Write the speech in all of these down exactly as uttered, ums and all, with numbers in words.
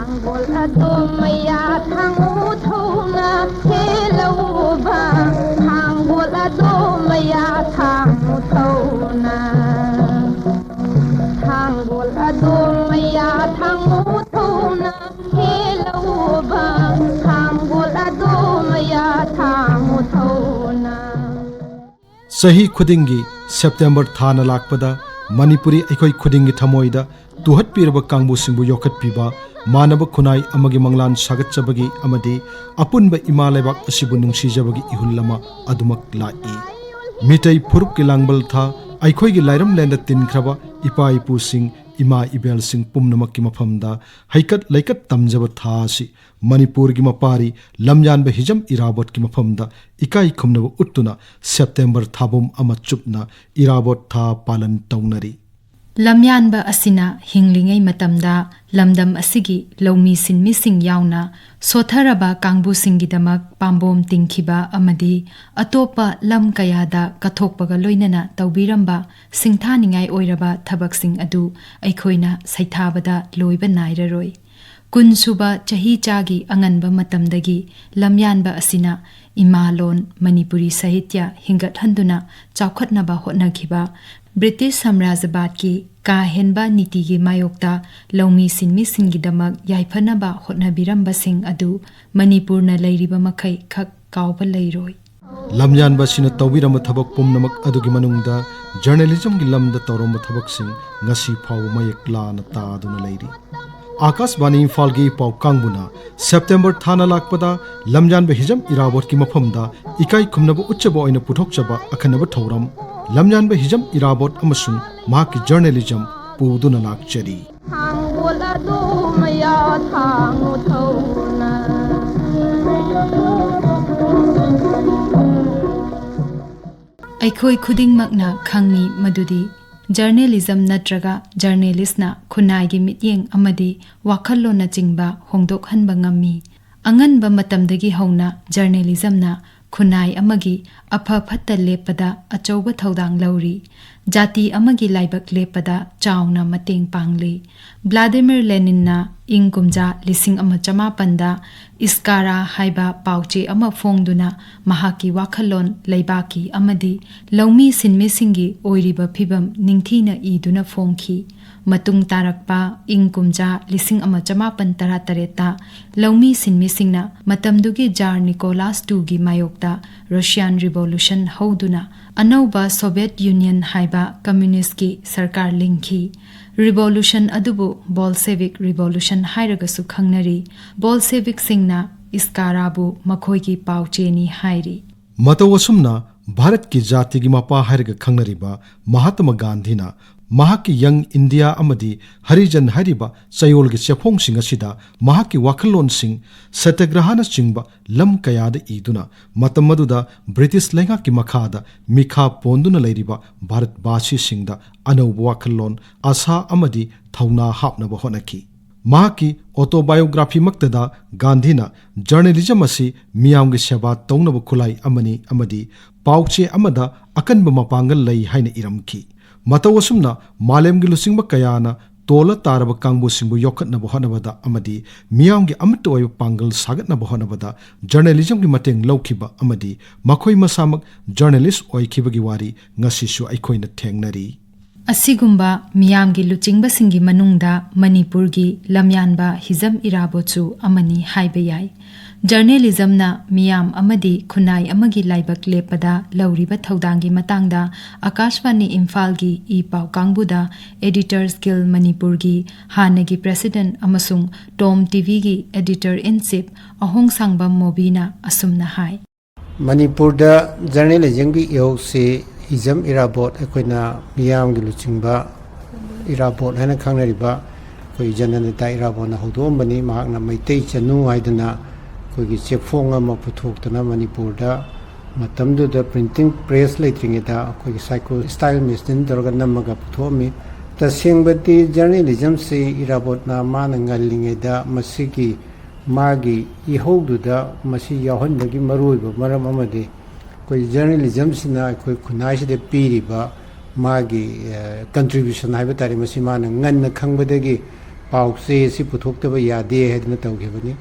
ꯊꯥꯡꯒꯣꯜ ꯑꯗꯣꯝ ꯃꯌꯥ ꯊꯥꯡꯉꯨ ꯊꯧꯅ ꯍꯦꯜꯂꯧꯕ, ꯊꯥꯡꯒꯣꯜ ꯑꯗꯣꯝ ꯃꯌꯥ ꯊꯥꯡꯉꯨ ꯊꯧꯅ, ꯊꯥꯡꯒꯣꯜ ꯑꯗꯣꯝ ꯃꯌꯥ ꯊꯥꯡꯉꯨ ꯊꯧꯅ ꯍꯦꯜꯂꯧꯕ, ꯊꯥꯡꯒꯣꯜ ꯑꯗꯣꯝ ꯃꯌꯥ ꯊꯥꯡꯉꯨ ꯊꯧꯅ꯫ ꯆꯍꯤ ꯈꯨꯗꯤꯡꯒꯤ ꯁꯦꯞꯇꯦꯝꯕꯔ ꯊꯥꯅ ꯂꯥꯛꯄꯗ ꯃꯅꯤꯄꯨꯔꯤ ꯑꯩꯈꯣꯏ ꯈꯨꯗꯤꯡꯒꯤ ꯊꯃꯣꯏꯗ ꯇꯨꯍꯠꯄꯤꯔꯕ ꯀꯥꯡꯕꯨꯁꯤꯡꯕꯨ ꯌꯣꯛꯈꯠꯄꯤꯕ, ꯃꯥꯟꯅꯕ ꯈꯨꯟꯅꯥꯏ ꯑꯃꯒꯤ ꯃꯪꯂꯥꯟ ꯁꯥꯒꯠꯆꯕꯒꯤ ꯑꯃꯗꯤ ꯑꯄꯨꯟꯕ ꯏꯃꯥ ꯂꯩꯕꯥꯛ ꯑꯁꯤꯕꯨ ꯅꯨꯡꯁꯤꯖꯕꯒꯤ ꯏꯍꯨꯜ ꯑꯃ ꯑꯗꯨꯃꯛ ꯂꯥꯛꯏ꯫ ꯃꯤꯇꯩ ꯐꯨꯔꯨꯞꯀꯤ ꯂꯥꯡꯕꯜ ꯊꯥ ꯑꯩꯈꯣꯏꯒꯤ ꯂꯥꯏꯔꯝꯂꯦꯟꯗ ꯇꯤꯟꯈ꯭ꯔꯕ ꯏꯄꯥ ꯏꯄꯨꯁꯤꯡ, ꯏꯃꯥ ꯏꯕꯦꯜꯁꯤꯡ ꯄꯨꯝꯅꯃꯛꯀꯤ ꯃꯐꯝꯗ ꯍꯩꯀꯠ ꯂꯩꯀꯠ ꯇꯝꯖꯕ ꯊꯥ ꯑꯁꯤ ꯃꯅꯤꯄꯨꯔꯒꯤ ꯃꯄꯥꯔꯤ ꯂꯝꯌꯥꯟꯕ ꯍꯤꯖꯝ ꯏꯔꯥꯕꯣꯠꯀꯤ ꯃꯐꯝꯗ ꯏꯀꯥꯏ ꯈꯨꯝꯅꯕ ꯎꯠꯇꯨꯅ ꯁꯦꯞꯇꯦꯝꯕꯔ ꯊꯥꯕꯨꯝ ꯑꯃ ꯆꯨꯞꯅ ꯏꯔꯥꯕꯣꯠ ꯊꯥ ꯄꯥꯂꯟ ꯇꯧꯅꯔꯤ꯫ ꯂꯝꯌꯥꯟꯕ ꯑꯁꯤꯅ ꯍꯤꯡꯂꯤꯉꯩ ꯃꯇꯝꯗ ꯂꯝꯗꯝ ꯑꯁꯤꯒꯤ ꯂꯧꯃꯤ ꯁꯤꯟꯃꯤꯁꯤꯡ ꯌꯥꯎꯅ ꯁꯣꯠꯊꯔꯕ ꯀꯥꯡꯕꯨꯁꯤꯡꯒꯤꯗꯃꯛ ꯄꯥꯝꯕꯣꯝ ꯇꯤꯡꯈꯤꯕ ꯑꯃꯗꯤ ꯑꯇꯣꯞꯄ ꯂꯝ ꯀꯌꯥꯗ ꯀꯠꯊꯣꯛꯄꯒ ꯂꯣꯏꯅꯅ ꯇꯧꯕꯤꯔꯝꯕ ꯁꯤꯡꯊꯥꯅꯤꯡꯉꯥꯏ ꯑꯣꯏꯔꯕ ꯊꯕꯛꯁꯤꯡ ꯑꯗꯨ ꯑꯩꯈꯣꯏꯅ ꯁꯩꯊꯥꯕꯗ ꯂꯣꯏꯕ ꯅꯥꯏꯔꯔꯣꯏ꯫ ꯀꯨꯟꯁꯨꯕ ꯆꯍꯤꯆꯥꯒꯤ ꯑꯉꯟꯕ ꯃꯇꯝꯗꯒꯤ ꯂꯝꯌꯥꯟꯕ ꯑꯁꯤꯅ ꯏꯃꯥ ꯂꯣꯟ ꯃꯅꯤꯄꯨꯔꯤ ꯁꯥꯍꯤꯇ꯭ꯌ ꯍꯤꯡꯒꯠꯍꯟꯗꯨꯅ ꯆꯥꯎꯈꯠꯅꯕ ꯍꯣꯠꯅꯈꯤꯕ, ꯕ꯭ꯔꯤꯇꯤꯁ ꯁꯥꯝꯔꯥꯖ꯭ꯌꯕꯥꯗꯀꯤ ꯀꯥ ꯍꯦꯟꯕ ꯅꯤꯇꯤꯒꯤ ꯃꯥꯌꯣꯛꯇ ꯂꯧꯃꯤ ꯁꯤꯟꯃꯤꯁꯤꯡꯒꯤꯗꯃꯛ ꯌꯥꯏꯐꯅꯕ ꯍꯣꯠꯅꯕꯤꯔꯝꯕꯁꯤꯡ ꯑꯗꯨ ꯃꯅꯤꯄꯨꯔꯅ ꯂꯩꯔꯤꯕ ꯃꯈꯩ ꯈꯛ ꯀꯥꯎꯕ ꯂꯩꯔꯣꯏ꯫ ꯂꯝꯌꯥꯟꯕ ꯑꯁꯤꯅ ꯇꯧꯕꯤꯔꯝꯕ ꯊꯕꯛ ꯄꯨꯝꯅꯃꯛ ꯑꯗꯨꯒꯤ ꯃꯅꯨꯡꯗ ꯖꯔꯅꯦꯂꯤꯖꯝꯒꯤ ꯂꯝꯗ ꯇꯧꯔꯝꯕ ꯊꯕꯛꯁꯤꯡ ꯉꯁꯤ ꯐꯥꯎꯕ ꯃꯌꯦꯛ ꯂꯥꯅ ꯇꯥꯗꯨꯅ ꯂꯩꯔꯤ꯫ ꯑꯥꯀꯥꯁꯕꯥꯅꯤ ꯏꯝꯐꯥꯜꯒꯤ ꯄꯥꯎ ꯀꯥꯡꯕꯨꯅ ꯁꯦꯞꯇꯦꯝꯕꯔ ꯊꯥꯅ ꯂꯥꯛꯄꯗ ꯂꯝꯌꯥꯟꯕ ꯍꯤꯖꯝ ꯏꯔꯥꯕꯣꯠꯀꯤ ꯃꯐꯝꯗ ꯏꯀꯥꯏ ꯈꯨꯝꯅꯕ ꯎꯠꯆꯕ ꯑꯣꯏꯅ ꯄꯨꯊꯣꯛꯆꯕ ꯑꯈꯟꯅꯕ ꯊꯧꯔꯝ, ꯂꯝꯌꯥꯟꯕ ꯍꯤꯖꯝ ꯏꯔꯥꯕꯣꯠ ꯑꯃꯁꯨꯡ ꯃꯍꯥꯛꯀꯤ ꯖꯔꯅꯦꯂꯤꯖꯝ ꯄꯨꯗꯨꯅ ꯂꯥꯛꯆꯔꯤ꯫ ꯊꯥꯡꯒꯣꯜ ꯑꯗꯨ ꯃꯌꯥ ꯊꯥꯡꯉꯨ ꯊꯧꯅ꯫ ꯑꯩꯈꯣꯏ ꯈꯨꯗꯤꯡꯃꯛꯅ ꯈꯪꯏ ꯃꯗꯨꯗꯤ ꯖꯔꯅꯦꯂꯤꯖꯝ ꯅꯠꯇ꯭ꯔꯒ ꯖꯔꯅꯦꯂꯤꯁꯅ ꯈꯨꯟꯅꯥꯏꯒꯤ ꯃꯤꯠꯌꯦꯡ ꯑꯃꯗꯤ ꯋꯥꯈꯜꯂꯣꯟꯅꯆꯤꯡꯕ ꯍꯣꯡꯗꯣꯛꯍꯟꯕ ꯉꯝꯃꯤ꯫ ꯑꯉꯟꯕ ꯃꯇꯝꯗꯒꯤ ꯍꯧꯅ ꯖꯔꯅꯦꯂꯤꯖꯝꯅ ꯈꯨꯟꯅꯥꯏ ꯑꯃꯒꯤ ꯑꯐ ꯐꯠꯇ ꯂꯦꯞꯄꯗ ꯑꯆꯧꯕ ꯊꯧꯗꯥꯡ ꯂꯧꯔꯤ꯫ ꯖꯥꯇꯤ ꯑꯃꯒꯤ ꯂꯥꯏꯕꯛ ꯂꯦꯞꯄꯗ ꯆꯥꯎꯅ ꯃꯇꯦꯡ ꯄꯥꯡꯂꯤ꯫ ꯕ꯭ꯂꯥꯗꯤꯃꯤꯔ ꯂꯦꯅꯤꯟꯅ ꯏꯪ ꯀꯨꯝꯖꯥ ꯂꯤꯁꯤꯡ ꯑꯃ ꯆꯃꯥꯄꯟꯗ ꯏꯁꯀꯥꯔꯥ ꯍꯥꯏꯕ ꯄꯥꯎꯆꯦ ꯑꯃ ꯐꯣꯡꯗꯨꯅ ꯃꯍꯥꯛꯀꯤ ꯋꯥꯈꯜꯂꯣꯟ ꯂꯩꯕꯥꯛꯀꯤ ꯑꯃꯗꯤ ꯂꯧꯃꯤ ꯁꯤꯟꯃꯤꯁꯤꯡꯒꯤ ꯑꯣꯏꯔꯤꯕ ꯐꯤꯚꯝ ꯅꯤꯡꯊꯤꯅ ꯏꯗꯨꯅ ꯐꯣꯡꯈꯤ꯫ ꯃꯇꯨꯡ ꯇꯥꯔꯛꯄ ꯏꯪ ꯀꯨꯝꯖꯥ ꯂꯤꯁꯤꯡ ꯑꯃ ꯆꯃꯥꯄꯟ ꯇꯔꯥꯇꯔꯦꯠꯇ ꯂꯧꯃꯤ ꯁꯤꯟꯃꯤꯁꯤꯡꯅ ꯃꯇꯝꯗꯨꯒꯤ ꯖꯥꯔ ꯅꯤꯀꯣꯂꯥꯁ ꯇꯨꯒꯤ ꯃꯥꯌꯣꯛꯇ ꯔꯨꯁꯤꯌꯥꯟ ꯔꯤꯚꯣꯂꯨꯁꯟ ꯍꯧꯗꯨꯅ ꯑꯅꯧꯕ ꯁꯣꯚꯤꯌꯦꯠ ꯌꯨꯅꯤꯌꯟ ꯍꯥꯏꯕ ꯀꯝꯃ꯭ꯌꯨꯅꯤꯁ꯭ꯠꯀꯤ ꯁꯔꯀꯥꯔ ꯂꯤꯡꯈꯤ꯫ ꯔꯤꯚꯣꯂꯨꯁꯟ ꯑꯗꯨꯕꯨ ꯕꯣꯜꯁꯦꯚꯤꯛ ꯔꯤꯚꯣꯂꯨꯁꯟ ꯍꯥꯏꯔꯒꯁꯨ ꯈꯪꯅꯔꯤ꯫ ꯕꯣꯜꯁꯦꯚꯤꯛꯁꯤꯡꯅ ꯏꯁꯀꯥꯔꯥꯕꯨ ꯃꯈꯣꯏꯒꯤ ꯄꯥꯎꯆꯦꯅꯤ ꯍꯥꯏꯔꯤ꯫ ꯃꯇꯧ ꯑꯁꯨꯝꯅ ꯚꯥꯔꯠꯀꯤ ꯖꯥꯇꯤꯒꯤ ꯃꯄꯥ ꯍꯥꯏꯔꯒ ꯈꯪꯅꯔꯤꯕ ꯃꯍꯥꯇꯃ ꯒꯥꯟꯙꯤꯅ ꯃꯍꯥꯛꯀꯤ ꯌꯪ ꯏꯟꯗꯤꯌꯥ ꯑꯃꯗꯤ ꯍꯔꯤꯖꯟ ꯍꯥꯏꯔꯤꯕ ꯆꯌꯣꯜꯒꯤ ꯆꯦꯐꯣꯡꯁꯤꯡ ꯑꯁꯤꯗ ꯃꯍꯥꯛꯀꯤ ꯋꯥꯈꯜꯂꯣꯟꯁꯤꯡ, ꯁꯇ꯭ꯌꯒ꯭ꯔꯍꯅꯆꯤꯡꯕ ꯂꯝ ꯀꯌꯥꯗ ꯏꯗꯨꯅ ꯃꯇꯝ ꯑꯗꯨꯗ ꯕ꯭ꯔꯤꯇꯤꯁ ꯂꯩꯉꯥꯛꯀꯤ ꯃꯈꯥꯗ ꯃꯤꯈꯥ ꯄꯣꯟꯗꯨꯅ ꯂꯩꯔꯤꯕ ꯚꯥꯔꯠꯕꯥꯁꯤꯁꯤꯡꯗ ꯑꯅꯧꯕ ꯋꯥꯈꯜꯂꯣꯟ, ꯑꯥꯁꯥ ꯑꯃꯗꯤ ꯊꯧꯅꯥ ꯍꯥꯞꯅꯕ ꯍꯣꯠꯅꯈꯤ꯫ ꯃꯍꯥꯛꯀꯤ autobiography ꯃꯛꯇꯗ ꯒꯥꯟꯙꯤꯅ ꯖꯔꯅꯦꯂꯤꯖꯝ ꯑꯁꯤ ꯃꯤꯌꯥꯝꯒꯤ ꯁꯦꯕꯥ ꯇꯧꯅꯕ ꯈꯨꯠꯂꯥꯏ ꯑꯃꯅꯤ ꯑꯃꯗꯤ ꯄꯥꯎꯆꯦ ꯑꯃꯗ ꯑꯀꯟꯕ ꯃꯄꯥꯡꯒꯜ ꯂꯩ ꯍꯥꯏꯅ ꯏꯔꯝꯈꯤ꯫ ꯃꯇꯧ ꯑꯁꯨꯝꯅ ꯃꯥꯂꯦꯝꯒꯤ ꯂꯨꯆꯤꯡꯕ ꯀꯌꯥꯅ ꯇꯣꯜꯂ ꯇꯥꯔꯕ ꯀꯥꯡꯕꯨꯁꯤꯡꯕꯨ ꯌꯣꯛꯈꯠꯅꯕ ꯍꯣꯠꯅꯕꯗ ꯑꯃꯗꯤ ꯃꯤꯌꯥꯝꯒꯤ ꯑꯃꯠꯇ ꯑꯣꯏꯕ ꯄꯥꯡꯒꯜ ꯁꯥꯒꯠꯅꯕ ꯍꯣꯠꯅꯕꯗ ꯖꯔꯅꯦꯂꯤꯖꯝꯒꯤ ꯃꯇꯦꯡ ꯂꯧꯈꯤꯕ ꯑꯃꯗꯤ ꯃꯈꯣꯏ ꯃꯁꯥꯃꯛ ꯖꯔꯅꯦꯂꯤꯁ꯭ꯠ ꯑꯣꯏꯈꯤꯕꯒꯤ ꯋꯥꯔꯤ ꯉꯁꯤꯁꯨ ꯑꯩꯈꯣꯏꯅ ꯊꯦꯡꯅꯔꯤ꯫ ꯑꯁꯤꯒꯨꯝꯕ ꯃꯤꯌꯥꯝꯒꯤ ꯂꯨꯆꯤꯡꯕꯁꯤꯡꯒꯤ ꯃꯅꯨꯡꯗ ꯃꯅꯤꯄꯨꯔꯒꯤ ꯂꯝꯌꯥꯟꯕ ꯍꯤꯖꯝ ꯏꯔꯥꯕꯣꯠꯁꯨ ꯑꯃꯅꯤ ꯍꯥꯏꯕ ꯌꯥꯏ꯫ ꯖꯔꯅꯦꯂꯤꯖꯝꯅ ꯃꯤꯌꯥꯝ ꯑꯃꯗꯤ ꯈꯨꯟꯅꯥꯏ ꯑꯃꯒꯤ ꯂꯥꯏꯕꯛ ꯂꯦꯞꯄꯗ ꯂꯧꯔꯤꯕ ꯊꯧꯗꯥꯡꯒꯤ ꯃꯇꯥꯡꯗ ꯑꯀꯥꯁꯕꯥꯅꯤ ꯏꯝꯐꯥꯜꯒꯤ ꯏ ꯄꯥꯎ ꯀꯥꯡꯕꯨꯗ Editors Guild ꯃꯅꯤꯄꯨꯔꯒꯤ ꯍꯥꯟꯅꯒꯤ president ꯑꯃꯁꯨꯡ Tom TVꯒꯤ editor in chief ꯑꯍꯣꯡꯁꯥꯡꯕꯝ ꯃꯣꯕꯤꯅ ꯑꯁꯨꯝꯅ ꯍꯥꯏ꯫ ꯃꯅꯤꯄꯨꯔꯗ ꯖꯔꯅꯦꯂꯤꯖꯝꯒꯤ ꯏꯍꯧꯁꯤ ꯍꯤꯖꯝ ꯏꯔꯥꯕꯣꯠ, ꯑꯩꯈꯣꯏꯅ ꯃꯤꯌꯥꯝꯒꯤ ꯂꯨꯆꯤꯡꯕ ꯏꯔꯥꯕꯣꯠ ꯍꯥꯏꯅ ꯈꯪꯅꯔꯤꯕ ꯑꯩꯈꯣꯏ ꯖꯅꯅꯦꯇꯥ ꯏꯔꯥꯕꯣꯠꯅ ꯍꯧꯗꯣꯛꯑꯝꯕꯅꯤ꯫ ꯃꯍꯥꯛꯅ ꯃꯩꯇꯩ ꯆꯅꯨ ꯍꯥꯏꯗꯅ ꯑꯩꯈꯣꯏꯒꯤ ꯆꯦꯐꯣꯡ ꯑꯃ ꯄꯨꯊꯣꯛꯇꯅ ꯃꯅꯤꯄꯨꯔꯗ ꯃꯇꯝꯗꯨꯗ printing press ꯂꯩꯇ꯭ꯔꯤꯉꯩꯗ ꯑꯩꯈꯣꯏꯒꯤ cyclostyle machine ꯇꯧꯔꯒ ꯅꯝꯃꯒ ꯄꯨꯊꯣꯛꯑꯝꯃꯤ꯫ ꯇꯁꯦꯡꯕꯗꯤ ꯖꯔꯅꯦꯂꯤꯖꯝꯁꯤ ꯏꯔꯥꯕꯣꯠꯅ ꯃꯥꯅ ꯉꯜꯂꯤꯉꯩꯗ ꯃꯁꯤꯒꯤ ꯃꯥꯒꯤ ꯏꯍꯧꯗꯨꯗ ꯃꯁꯤ ꯌꯥꯎꯍꯟꯕꯒꯤ ꯃꯔꯨꯑꯣꯏꯕ ꯃꯔꯝ ꯑꯃꯗꯤ ꯑꯩꯈꯣꯏ ꯖꯔꯅꯦꯂꯤꯖꯝꯁꯤꯅ ꯑꯩꯈꯣꯏ ꯈꯨꯟꯅꯥꯏꯁꯤꯗ ꯄꯤꯔꯤꯕ ꯃꯥꯒꯤ ꯀꯟꯇ꯭ꯔꯤꯕ꯭ꯌꯨꯁꯟ ꯍꯥꯏꯕ ꯇꯥꯔꯦ, ꯃꯁꯤ ꯃꯥꯅ ꯉꯟꯅ ꯈꯪꯕꯗꯒꯤ ꯄꯥꯎ ꯆꯦ ꯑꯁꯤ ꯄꯨꯊꯣꯛꯇꯕ ꯌꯥꯗꯦ ꯍꯥꯏꯗꯨꯅ ꯇꯧꯈꯤꯕꯅꯤ꯫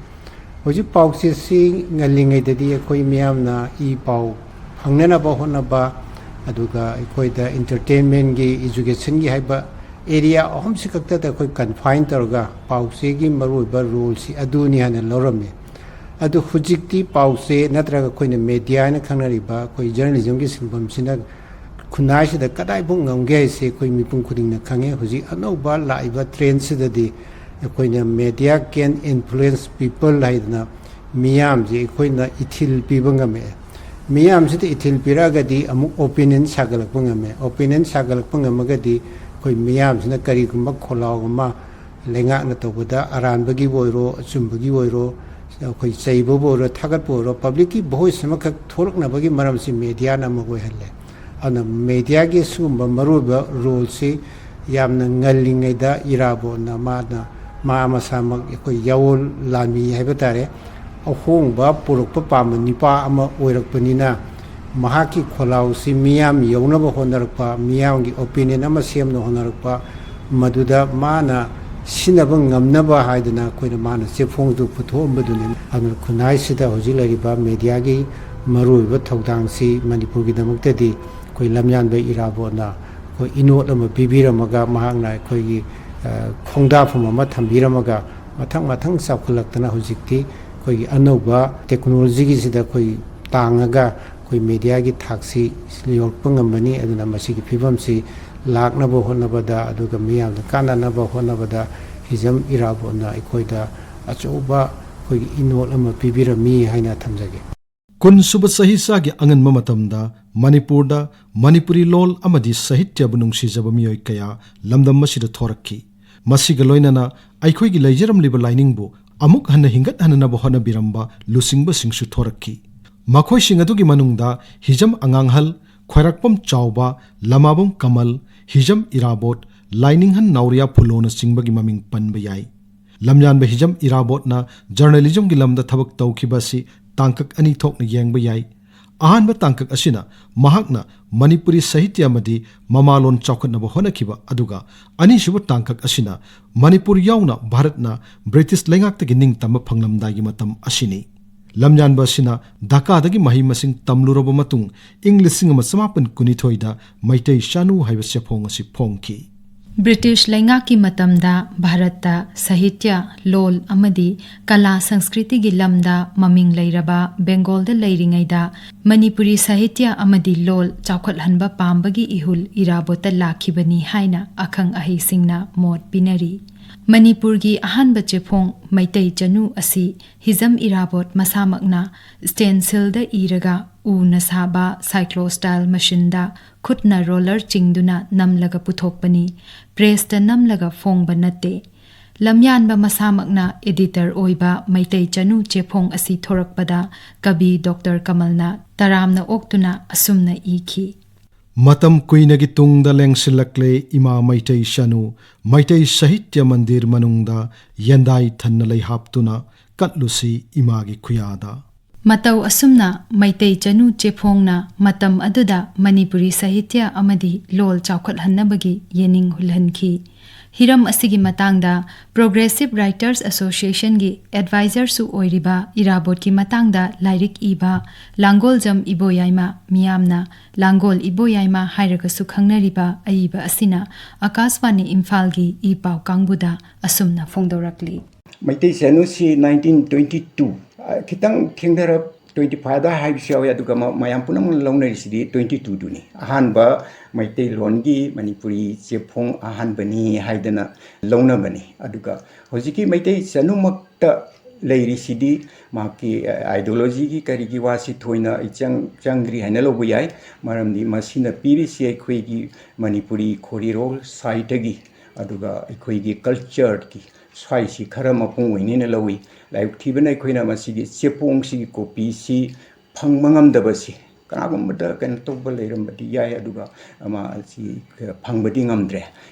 ꯍꯧꯖꯤꯛ ꯄꯥꯎ ꯆꯦꯁꯤ ꯉꯜꯂꯤꯉꯩꯗꯗꯤ ꯑꯩꯈꯣꯏ ꯃꯤꯌꯥꯝꯅ ꯏ ꯄꯥꯎ ꯐꯪꯅꯅꯕ ꯍꯣꯠꯅꯕ, ꯑꯗꯨꯒ ꯑꯩꯈꯣꯏꯗ ꯏꯟꯇꯔꯇꯦꯟꯃꯦꯟꯒꯤ, ꯏꯖꯨꯀꯦꯁꯟꯒꯤ ꯍꯥꯏꯕ ꯑꯦꯔꯤꯌꯥ ꯑꯍꯨꯝꯁꯤ ꯈꯛꯇꯗ ꯑꯩꯈꯣꯏ ꯀꯟꯐꯥꯏꯟ ꯇꯧꯔꯒ ꯄꯥꯎ ꯆꯦꯒꯤ ꯃꯔꯨꯑꯣꯏꯕ ꯔꯣꯜꯁꯤ ꯑꯗꯨꯅꯤ ꯍꯥꯏꯅ ꯂꯧꯔꯝꯃꯤ꯫ ꯑꯗꯨ ꯍꯧꯖꯤꯛꯇꯤ ꯄꯥꯎ ꯆꯦ ꯅꯠꯇ꯭ꯔꯒ ꯑꯩꯈꯣꯏꯅ ꯃꯦꯗꯤꯌꯥ ꯍꯥꯏꯅ ꯈꯪꯅꯔꯤꯕ ꯑꯩꯈꯣꯏ ꯖꯔꯅꯦꯂꯤꯖꯝꯒꯤ ꯁꯤꯟꯐꯝꯁꯤꯅ ꯈꯨꯟꯅꯥꯏꯁꯤꯗ ꯀꯗꯥꯏꯐꯥꯎ ꯉꯝꯒꯦ ꯍꯥꯏꯁꯦ ꯑꯩꯈꯣꯏ ꯃꯤꯄꯨꯝ ꯈꯨꯗꯤꯡꯅ ꯈꯪꯉꯦ꯫ ꯍꯧꯖꯤꯛ ꯑꯅꯧꯕ ꯂꯥꯛꯏꯕ ꯇ꯭ꯔꯦꯟꯁꯤꯗꯗꯤ ꯑꯩꯈꯣꯏꯅ "Media can influence people" ꯍꯥꯏꯗꯅ ꯃꯤꯌꯥꯝꯁꯦ ꯑꯩꯈꯣꯏꯅ ꯏꯊꯤꯜ ꯄꯤꯕ ꯉꯝꯃꯛꯑꯦ꯫ ꯃꯤꯌꯥꯝꯁꯤꯗ ꯏꯊꯤꯜ ꯄꯤꯔꯛꯑꯒꯗꯤ ꯑꯃꯨꯛ ꯑꯣꯄꯤꯅꯤꯌꯟ ꯁꯥꯒꯠꯂꯛꯄ ꯉꯝꯃꯦ꯫ ꯑꯣꯄꯤꯅꯤꯌꯟ ꯁꯥꯒꯠꯂꯛꯄ ꯉꯝꯃꯒꯗꯤ ꯑꯩꯈꯣꯏ ꯃꯤꯌꯥꯝꯁꯤꯅ ꯀꯔꯤꯒꯨꯝꯕ ꯈꯣꯜꯂꯥꯎ ꯑꯃ ꯂꯩꯉꯥꯛꯅ ꯇꯧꯕꯗ ꯑꯔꯥꯟꯕꯒꯤꯕꯨ ꯑꯣꯏꯔꯣ, ꯑꯆꯨꯝꯕꯒꯤ ꯑꯣꯏꯔꯣ, ꯑꯩꯈꯣꯏ ꯆꯩꯕꯕꯨ ꯑꯣꯏꯔꯣ, ꯊꯥꯒꯠꯄ ꯑꯣꯏꯔꯣ, ꯄꯕ꯭ꯂꯤꯛꯀꯤ ꯚꯣꯏꯁ ꯑꯃꯈꯛ ꯊꯣꯛꯂꯛꯅꯕꯒꯤ ꯃꯔꯝꯁꯤ ꯃꯦꯗꯤꯌꯥꯅ ꯑꯃ ꯑꯣꯏꯍꯜꯂꯦ꯫ ꯑꯗꯨꯅ ꯃꯦꯗꯤꯌꯥꯒꯤ ꯁꯤꯒꯨꯝꯕ ꯃꯔꯨꯑꯣꯏꯕ ꯔꯣꯜꯁꯤ ꯌꯥꯝꯅ ꯉꯜꯂꯤꯉꯩꯗ ꯏꯔꯥꯕꯣꯠꯅ ꯃꯥꯅ, ꯃꯥ ꯃꯁꯥꯃꯛ ꯑꯩꯈꯣꯏ ꯌꯥꯑꯣꯜ ꯂꯥꯟꯃꯤ ꯍꯥꯏꯕ ꯇꯥꯔꯦ, ꯑꯍꯣꯡꯕ ꯄꯨꯔꯛꯄ ꯄꯥꯝꯕ ꯅꯤꯄꯥ ꯑꯃ ꯑꯣꯏꯔꯛꯄꯅꯤꯅ, ꯃꯍꯥꯛꯀꯤ ꯈꯣꯜꯂꯥꯎꯁꯤ ꯃꯤꯌꯥꯝ ꯌꯧꯅꯕ ꯍꯣꯠꯅꯔꯛꯄ, ꯃꯤꯌꯥꯝꯒꯤ ꯑꯣꯄꯤꯅꯤꯌꯟ ꯑꯃ ꯁꯦꯝꯅꯕ ꯍꯣꯠꯅꯔꯛꯄ, ꯃꯗꯨꯗ ꯃꯥꯅ ꯁꯤꯟꯅꯕ ꯉꯝꯅꯕ ꯍꯥꯏꯗꯅ ꯑꯩꯈꯣꯏꯅ ꯃꯥꯅ ꯆꯦꯐꯣꯡꯗꯨ ꯄꯨꯊꯣꯛꯑꯝꯕꯗꯨꯅꯤ꯫ ꯑꯗꯨꯅ ꯈꯨꯟꯅꯥꯏꯁꯤꯗ ꯍꯧꯖꯤꯛ ꯂꯩꯔꯤꯕ ꯃꯦꯗꯤꯌꯥꯒꯤ ꯃꯔꯨꯑꯣꯏꯕ ꯊꯧꯗꯥꯡꯁꯤ ꯃꯅꯤꯄꯨꯔꯒꯤꯗꯃꯛꯇꯗꯤ ꯑꯩꯈꯣꯏ ꯂꯝꯌꯥꯟꯕ ꯏꯔꯥꯕꯣꯠꯅ ꯑꯩꯈꯣꯏ ꯏꯅꯣꯠ ꯑꯃ ꯄꯤꯕꯤꯔꯝꯃꯒ, ꯃꯍꯥꯛꯅ ꯑꯩꯈꯣꯏꯒꯤ, ꯑ, ꯈꯣꯡꯗꯥꯐꯝ ꯑꯃ ꯊꯝꯕꯤꯔꯝꯃꯒ, ꯃꯊꯪ ꯃꯊꯪ ꯆꯥꯎꯈꯠꯂꯛꯇꯅ ꯍꯧꯖꯤꯛꯇꯤ ꯑꯩꯈꯣꯏꯒꯤ ꯑꯅꯧꯕ ꯇꯦꯛꯅꯣꯂꯣꯖꯤꯒꯤꯁꯤꯗ ꯑꯩꯈꯣꯏ ꯇꯥꯡꯉꯒ ꯑꯩꯈꯣꯏ ꯃꯦꯗꯤꯌꯥꯒꯤ ꯊꯥꯛꯁꯤ ꯌꯧꯔꯛꯄ ꯉꯝꯕꯅꯤ꯫ ꯑꯗꯨꯅ ꯃꯁꯤꯒꯤ ꯐꯤꯕꯝꯁꯤ ꯂꯥꯛꯅꯕ ꯍꯣꯠꯅꯕꯗ, ꯑꯗꯨꯒ ꯃꯤꯌꯥꯝꯗ ꯀꯥꯟꯅꯅꯕ ꯍꯣꯠꯅꯕꯗ ꯍꯤꯖꯝ ꯏꯔꯥꯕꯣꯠꯅ ꯑꯩꯈꯣꯏꯗ ꯑꯆꯧꯕ ꯑꯩꯈꯣꯏꯒꯤ ꯏꯅꯣꯠ ꯑꯃ ꯄꯤꯕꯤꯔꯝꯃꯤ ꯍꯥꯏꯅ ꯊꯝꯖꯒꯦ꯫ ꯀꯨꯟꯁꯨꯕ ꯆꯍꯤꯆꯥꯒꯤ ꯑꯉꯟꯕ ꯃꯇꯝꯗ ꯃꯅꯤꯄꯨꯔꯗ ꯃꯅꯤꯄꯨꯔꯤ ꯂꯣꯜ ꯑꯃꯗꯤ ꯁꯥꯍꯤꯇ꯭ꯌꯕꯨ ꯅꯨꯡꯁꯤꯖꯕ ꯃꯤꯑꯣꯏ ꯀꯌꯥ ꯂꯝꯗꯝ ꯑꯁꯤꯗ ꯊꯣꯔꯛꯈꯤ꯫ ꯃꯁꯤꯒ ꯂꯣꯏꯅꯅ ꯑꯩꯈꯣꯏꯒꯤ ꯂꯩꯖꯔꯝꯂꯤꯕ ꯂꯥꯏꯅꯤꯡꯕꯨ ꯑꯃꯨꯛ ꯍꯟꯅ ꯍꯤꯡꯒꯠꯍꯟꯅꯅꯕ ꯍꯣꯠꯅꯕꯤꯔꯝꯕ ꯂꯨꯆꯤꯡꯕꯁꯤꯡꯁꯨ ꯊꯣꯔꯛꯈꯤ꯫ ꯃꯈꯣꯏꯁꯤꯡ ꯑꯗꯨꯒꯤ ꯃꯅꯨꯡꯗ ꯍꯤꯖꯝ ꯑꯉꯥꯡꯍꯜ, ꯈ꯭ꯋꯥꯏꯔꯥꯛꯄꯝ ꯆꯥꯎꯕ, ꯂꯃꯥꯕꯝ ꯀꯃꯜ, ꯍꯤꯖꯝ ꯏꯔꯥꯕꯣꯠ, ꯂꯥꯏꯅꯤꯡꯍꯟ ꯅꯥꯎꯔꯤꯌꯥ ꯐꯨꯂꯣꯅꯆꯤꯡꯕꯒꯤ ꯃꯃꯤꯡ ꯄꯟꯕ ꯌꯥꯏ꯫ ꯂꯝꯌꯥꯟꯕ ꯍꯤꯖꯝ ꯏꯔꯥꯕꯣꯠꯅ ꯖꯔꯅꯦꯂꯤꯖꯝꯒꯤ ꯂꯝꯗ ꯊꯕꯛ ꯇꯧꯈꯤꯕ ꯑꯁꯤ ꯇꯥꯡꯀꯛ ꯑꯅꯤ ꯊꯣꯛꯅ ꯌꯦꯡꯕ ꯌꯥꯏ꯫ ꯑꯍꯥꯟꯕ ꯇꯥꯡꯀꯛ ꯑꯁꯤꯅ ꯃꯍꯥꯛꯅ ꯃꯅꯤꯄꯨꯔꯤ ꯁꯥꯍꯤꯇ꯭ꯌ ꯑꯃꯗꯤ ꯃꯃꯥꯂꯣꯟ ꯆꯥꯎꯈꯠꯅꯕ ꯍꯣꯠꯅꯈꯤꯕ, ꯑꯗꯨꯒ ꯑꯅꯤꯁꯨꯕ ꯇꯥꯡꯀꯛ ꯑꯁꯤꯅ ꯃꯅꯤꯄꯨꯔ ꯌꯥꯎꯅ ꯚꯥꯔꯠꯅ ꯕ꯭ꯔꯤꯇꯤꯁ ꯂꯩꯉꯥꯛꯇꯒꯤ ꯅꯤꯡꯇꯝꯕ ꯐꯪꯂꯝꯗꯥꯏꯒꯤ ꯃꯇꯝ ꯑꯁꯤꯅꯤ꯫ ꯂꯝꯌꯥꯟꯕ ꯑꯁꯤꯅ ꯙꯥꯀꯥꯗꯒꯤ ꯃꯍꯩ ꯃꯁꯤꯡ ꯇꯝꯂꯨꯔꯕ ꯃꯇꯨꯡ, ꯏꯪ ꯂꯤꯁꯤꯡ ꯑꯃ ꯆꯃꯥꯄꯟ ꯀꯨꯟꯅꯤꯊꯣꯏꯗ ꯃꯩꯇꯩ ꯆꯅꯨ ꯍꯥꯏꯕ ꯆꯦꯐꯣꯡ ꯑꯁꯤ ꯐꯣꯡꯈꯤ꯫ ꯕ꯭ꯔꯤꯇꯤꯁ ꯂꯩꯉꯥꯛꯀꯤ ꯃꯇꯝꯗ ꯚꯥꯔꯠꯇ ꯁꯥꯍꯤꯇ꯭ꯌ, ꯂꯣꯜ ꯑꯃꯗꯤ ꯀꯂꯥ ꯁꯪꯁꯀ꯭ꯔꯤꯇꯤꯒꯤ ꯂꯝꯗ ꯃꯃꯤꯡ ꯂꯩꯔꯕ ꯕꯦꯡꯒꯣꯜꯗ ꯂꯩꯔꯤꯉꯩꯗ ꯃꯅꯤꯄꯨꯔꯤ ꯁꯥꯍꯤꯇ꯭ꯌ ꯑꯃꯗꯤ ꯂꯣꯜ ꯆꯥꯎꯈꯠꯍꯟꯕ ꯄꯥꯝꯕꯒꯤ ꯏꯍꯨꯜ ꯏꯔꯥꯕꯣꯠꯇ ꯂꯥꯛꯈꯤꯕꯅꯤ ꯍꯥꯏꯅ ꯑꯈꯪ ꯑꯍꯩꯁꯤꯡꯅ ꯃꯣꯠ ꯄꯤꯅꯔꯤ꯫ ꯃꯅꯤꯄꯨꯔꯒꯤ ꯑꯍꯥꯟꯕ ꯆꯦꯐꯣꯡ ꯃꯩꯇꯩ ꯆꯅꯨ ꯑꯁꯤ ꯍꯤꯖꯝ ꯏꯔꯥꯕꯣꯠ ꯃꯁꯥꯃꯛꯅ ꯁ꯭ꯇꯦꯟꯁꯤꯜꯗ ꯏꯔꯒ ꯎꯅ ꯁꯥꯕ ꯁꯥꯏꯀ꯭ꯂꯣꯁ꯭ꯇꯥꯏꯜ ꯃꯁꯤꯟꯗ ꯈꯨꯠꯅ ꯔꯣꯂꯔ ꯆꯤꯡꯗꯨꯅ ꯅꯝꯂꯒ ꯄꯨꯊꯣꯛꯄꯅꯤ, ꯄ꯭ꯔꯦꯁꯇ ꯅꯝꯂꯒ ꯐꯣꯡꯕ ꯅꯠꯇꯦ꯫ ꯂꯝꯌꯥꯟꯕ ꯃꯁꯥꯃꯛꯅ ꯑꯦꯗꯤꯇꯔ ꯑꯣꯏꯕ ꯃꯩꯇꯩ ꯆꯅꯨ ꯆꯦꯐꯣꯡ ꯑꯁꯤ ꯊꯣꯔꯛꯄꯗ ꯀꯕꯤ ꯗꯣꯛꯇꯔ ꯀꯃꯜꯅ ꯇꯔꯥꯝꯅ ꯑꯣꯛꯇꯨꯅ ꯑꯁꯨꯝꯅ ꯏꯈꯤ꯫ ꯃꯇꯝ ꯀꯨꯏꯅꯒꯤ ꯇꯨꯡꯗ ꯂꯦꯡꯁꯤꯜꯂꯛꯂꯦ ꯏꯃꯥ ꯃꯩꯇꯩ ꯆꯅꯨ, ꯃꯩꯇꯩ ꯁꯥꯍꯤꯇ꯭ꯌ ꯃꯟꯗꯤꯔ ꯃꯅꯨꯡꯗ ꯌꯦꯟꯗꯥꯏ ꯊꯟꯅ ꯂꯩ ꯍꯥꯞꯇꯨꯅ ꯀꯠꯂꯨꯁꯤ ꯏꯃꯥꯒꯤ ꯈꯨꯌꯥꯗ꯫ ꯃꯇꯧ ꯑꯁꯨꯝꯅ ꯃꯩꯇꯩ ꯆꯅꯨ ꯆꯦꯐꯣꯡꯅ ꯃꯇꯝ ꯑꯗꯨꯗ ꯃꯅꯤꯄꯨꯔꯤ ꯁꯥꯍꯤꯇ꯭ꯌ ꯑꯃꯗꯤ ꯂꯣꯜ ꯆꯥꯎꯈꯠꯍꯟꯅꯕꯒꯤ ꯌꯦꯅꯤꯡ ꯍꯨꯜꯍꯟꯈꯤ꯫ ꯍꯤꯔꯝ ꯑꯁꯤꯒꯤ ꯃꯇꯥꯡꯗ Progressive Writers Associationꯒꯤ ꯑꯦꯗꯚꯥꯏꯖꯔꯁꯨ ꯑꯣꯏꯔꯤꯕ ꯏꯔꯥꯕꯣꯠꯀꯤ ꯃꯇꯥꯡꯗ ꯂꯥꯏꯔꯤꯛ ꯏꯕ ꯂꯥꯡꯒꯣꯜꯖꯝ ꯏꯕꯣꯌꯥꯏꯃ, ꯃꯤꯌꯥꯝꯅ ꯂꯥꯡꯒꯣꯜ ꯏꯕꯣꯌꯥꯏꯃ ꯍꯥꯏꯔꯒꯁꯨ ꯈꯪꯅꯔꯤꯕ ꯑꯏꯕ ꯑꯁꯤꯅ ꯑꯀꯥꯁꯕꯥꯅꯤ ꯏꯝꯐꯥꯜꯒꯤ ꯏ ꯄꯥꯎ ꯀꯥꯡꯕꯨꯗ ꯑꯁꯨꯝꯅ ꯐꯣꯡꯗꯣꯔꯛꯂꯤ꯫ ꯃꯩꯇꯩ ꯆꯅꯨꯁꯤ ꯅꯥꯏꯟꯇꯤꯟ ꯇ꯭ꯋꯦꯟꯇꯤ ꯇꯨ, ꯑ, ꯈꯤꯇꯪ ꯊꯦꯡꯊꯔꯞ ꯇ꯭ꯋꯦꯟꯇꯤ ꯐꯥꯏꯚ ꯍꯥꯏꯕꯁꯨ ꯌꯥꯎꯏ, ꯑꯗꯨꯒ ꯃ-, ꯃꯌꯥꯝ ꯄꯨꯝꯅꯃꯛꯅ ꯂꯧꯅꯔꯤꯁꯤꯗꯤ ꯇ꯭ꯋꯦꯟꯇꯤ ꯇꯨꯗꯨꯅꯤ꯫ ꯑꯍꯥꯟꯕ ꯃꯩꯇꯩꯂꯣꯟꯒꯤ ꯃꯅꯤꯄꯨꯔꯤ ꯆꯦꯐꯣꯡ ꯑꯍꯥꯟꯕꯅꯤ ꯍꯥꯏꯗꯅ ꯂꯧꯅꯕꯅꯤ꯫ ꯑꯗꯨꯒ ꯍꯧꯖꯤꯛꯀꯤ ꯃꯩꯇꯩ ꯆꯅꯨꯃꯛꯇ ꯂꯩꯔꯤꯁꯤꯗꯤ ꯃꯍꯥꯛꯀꯤ, ꯑ, ꯑꯥꯏꯗꯤꯌꯣꯂꯣꯖꯤꯒꯤ ꯀꯔꯤꯒꯤ ꯋꯥꯁꯤ ꯊꯣꯏꯅ ꯑꯩ ꯆꯪ-, ꯆꯪꯗ꯭ꯔꯤ ꯍꯥꯏꯅ ꯂꯧꯕ ꯌꯥꯏ꯫ ꯃꯔꯝꯗꯤ ꯃꯁꯤꯅ ꯄꯤꯔꯤꯁꯤ ꯑꯩꯈꯣꯏꯒꯤ ꯃꯅꯤꯄꯨꯔꯤ ꯈꯣꯔꯤꯔꯣꯜ ꯁꯥꯍꯤꯇ꯭ꯌꯒꯤ, ꯑꯗꯨꯒ ꯑꯩꯈꯣꯏꯒꯤ ꯀꯜꯆꯔꯒꯤ ꯁ꯭ꯋꯥꯏꯁꯤ ꯈꯔ ꯃꯄꯨꯡ ꯑꯣꯏꯅꯦꯅ ꯂꯧꯏ꯫ ꯂꯥꯏꯔꯤꯛ ꯊꯤꯕꯅ ꯑꯩꯈꯣꯏꯅ ꯃꯁꯤꯒꯤ ꯆꯦꯐꯣꯡꯁꯤꯒꯤ ꯀꯣꯄꯤꯁꯤ ꯐꯪꯕ ꯉꯝꯗꯕꯁꯤ, ꯀꯅꯥꯒꯨꯝꯕꯗ ꯀꯩꯅꯣ ꯇꯧꯕ ꯂꯩꯔꯝꯕꯗꯤ ꯌꯥꯏ, ꯑꯗꯨꯒ ꯃꯥ ꯑꯁꯤ ꯐꯪꯕꯗꯤ ꯉꯝꯗ꯭ꯔꯦ꯫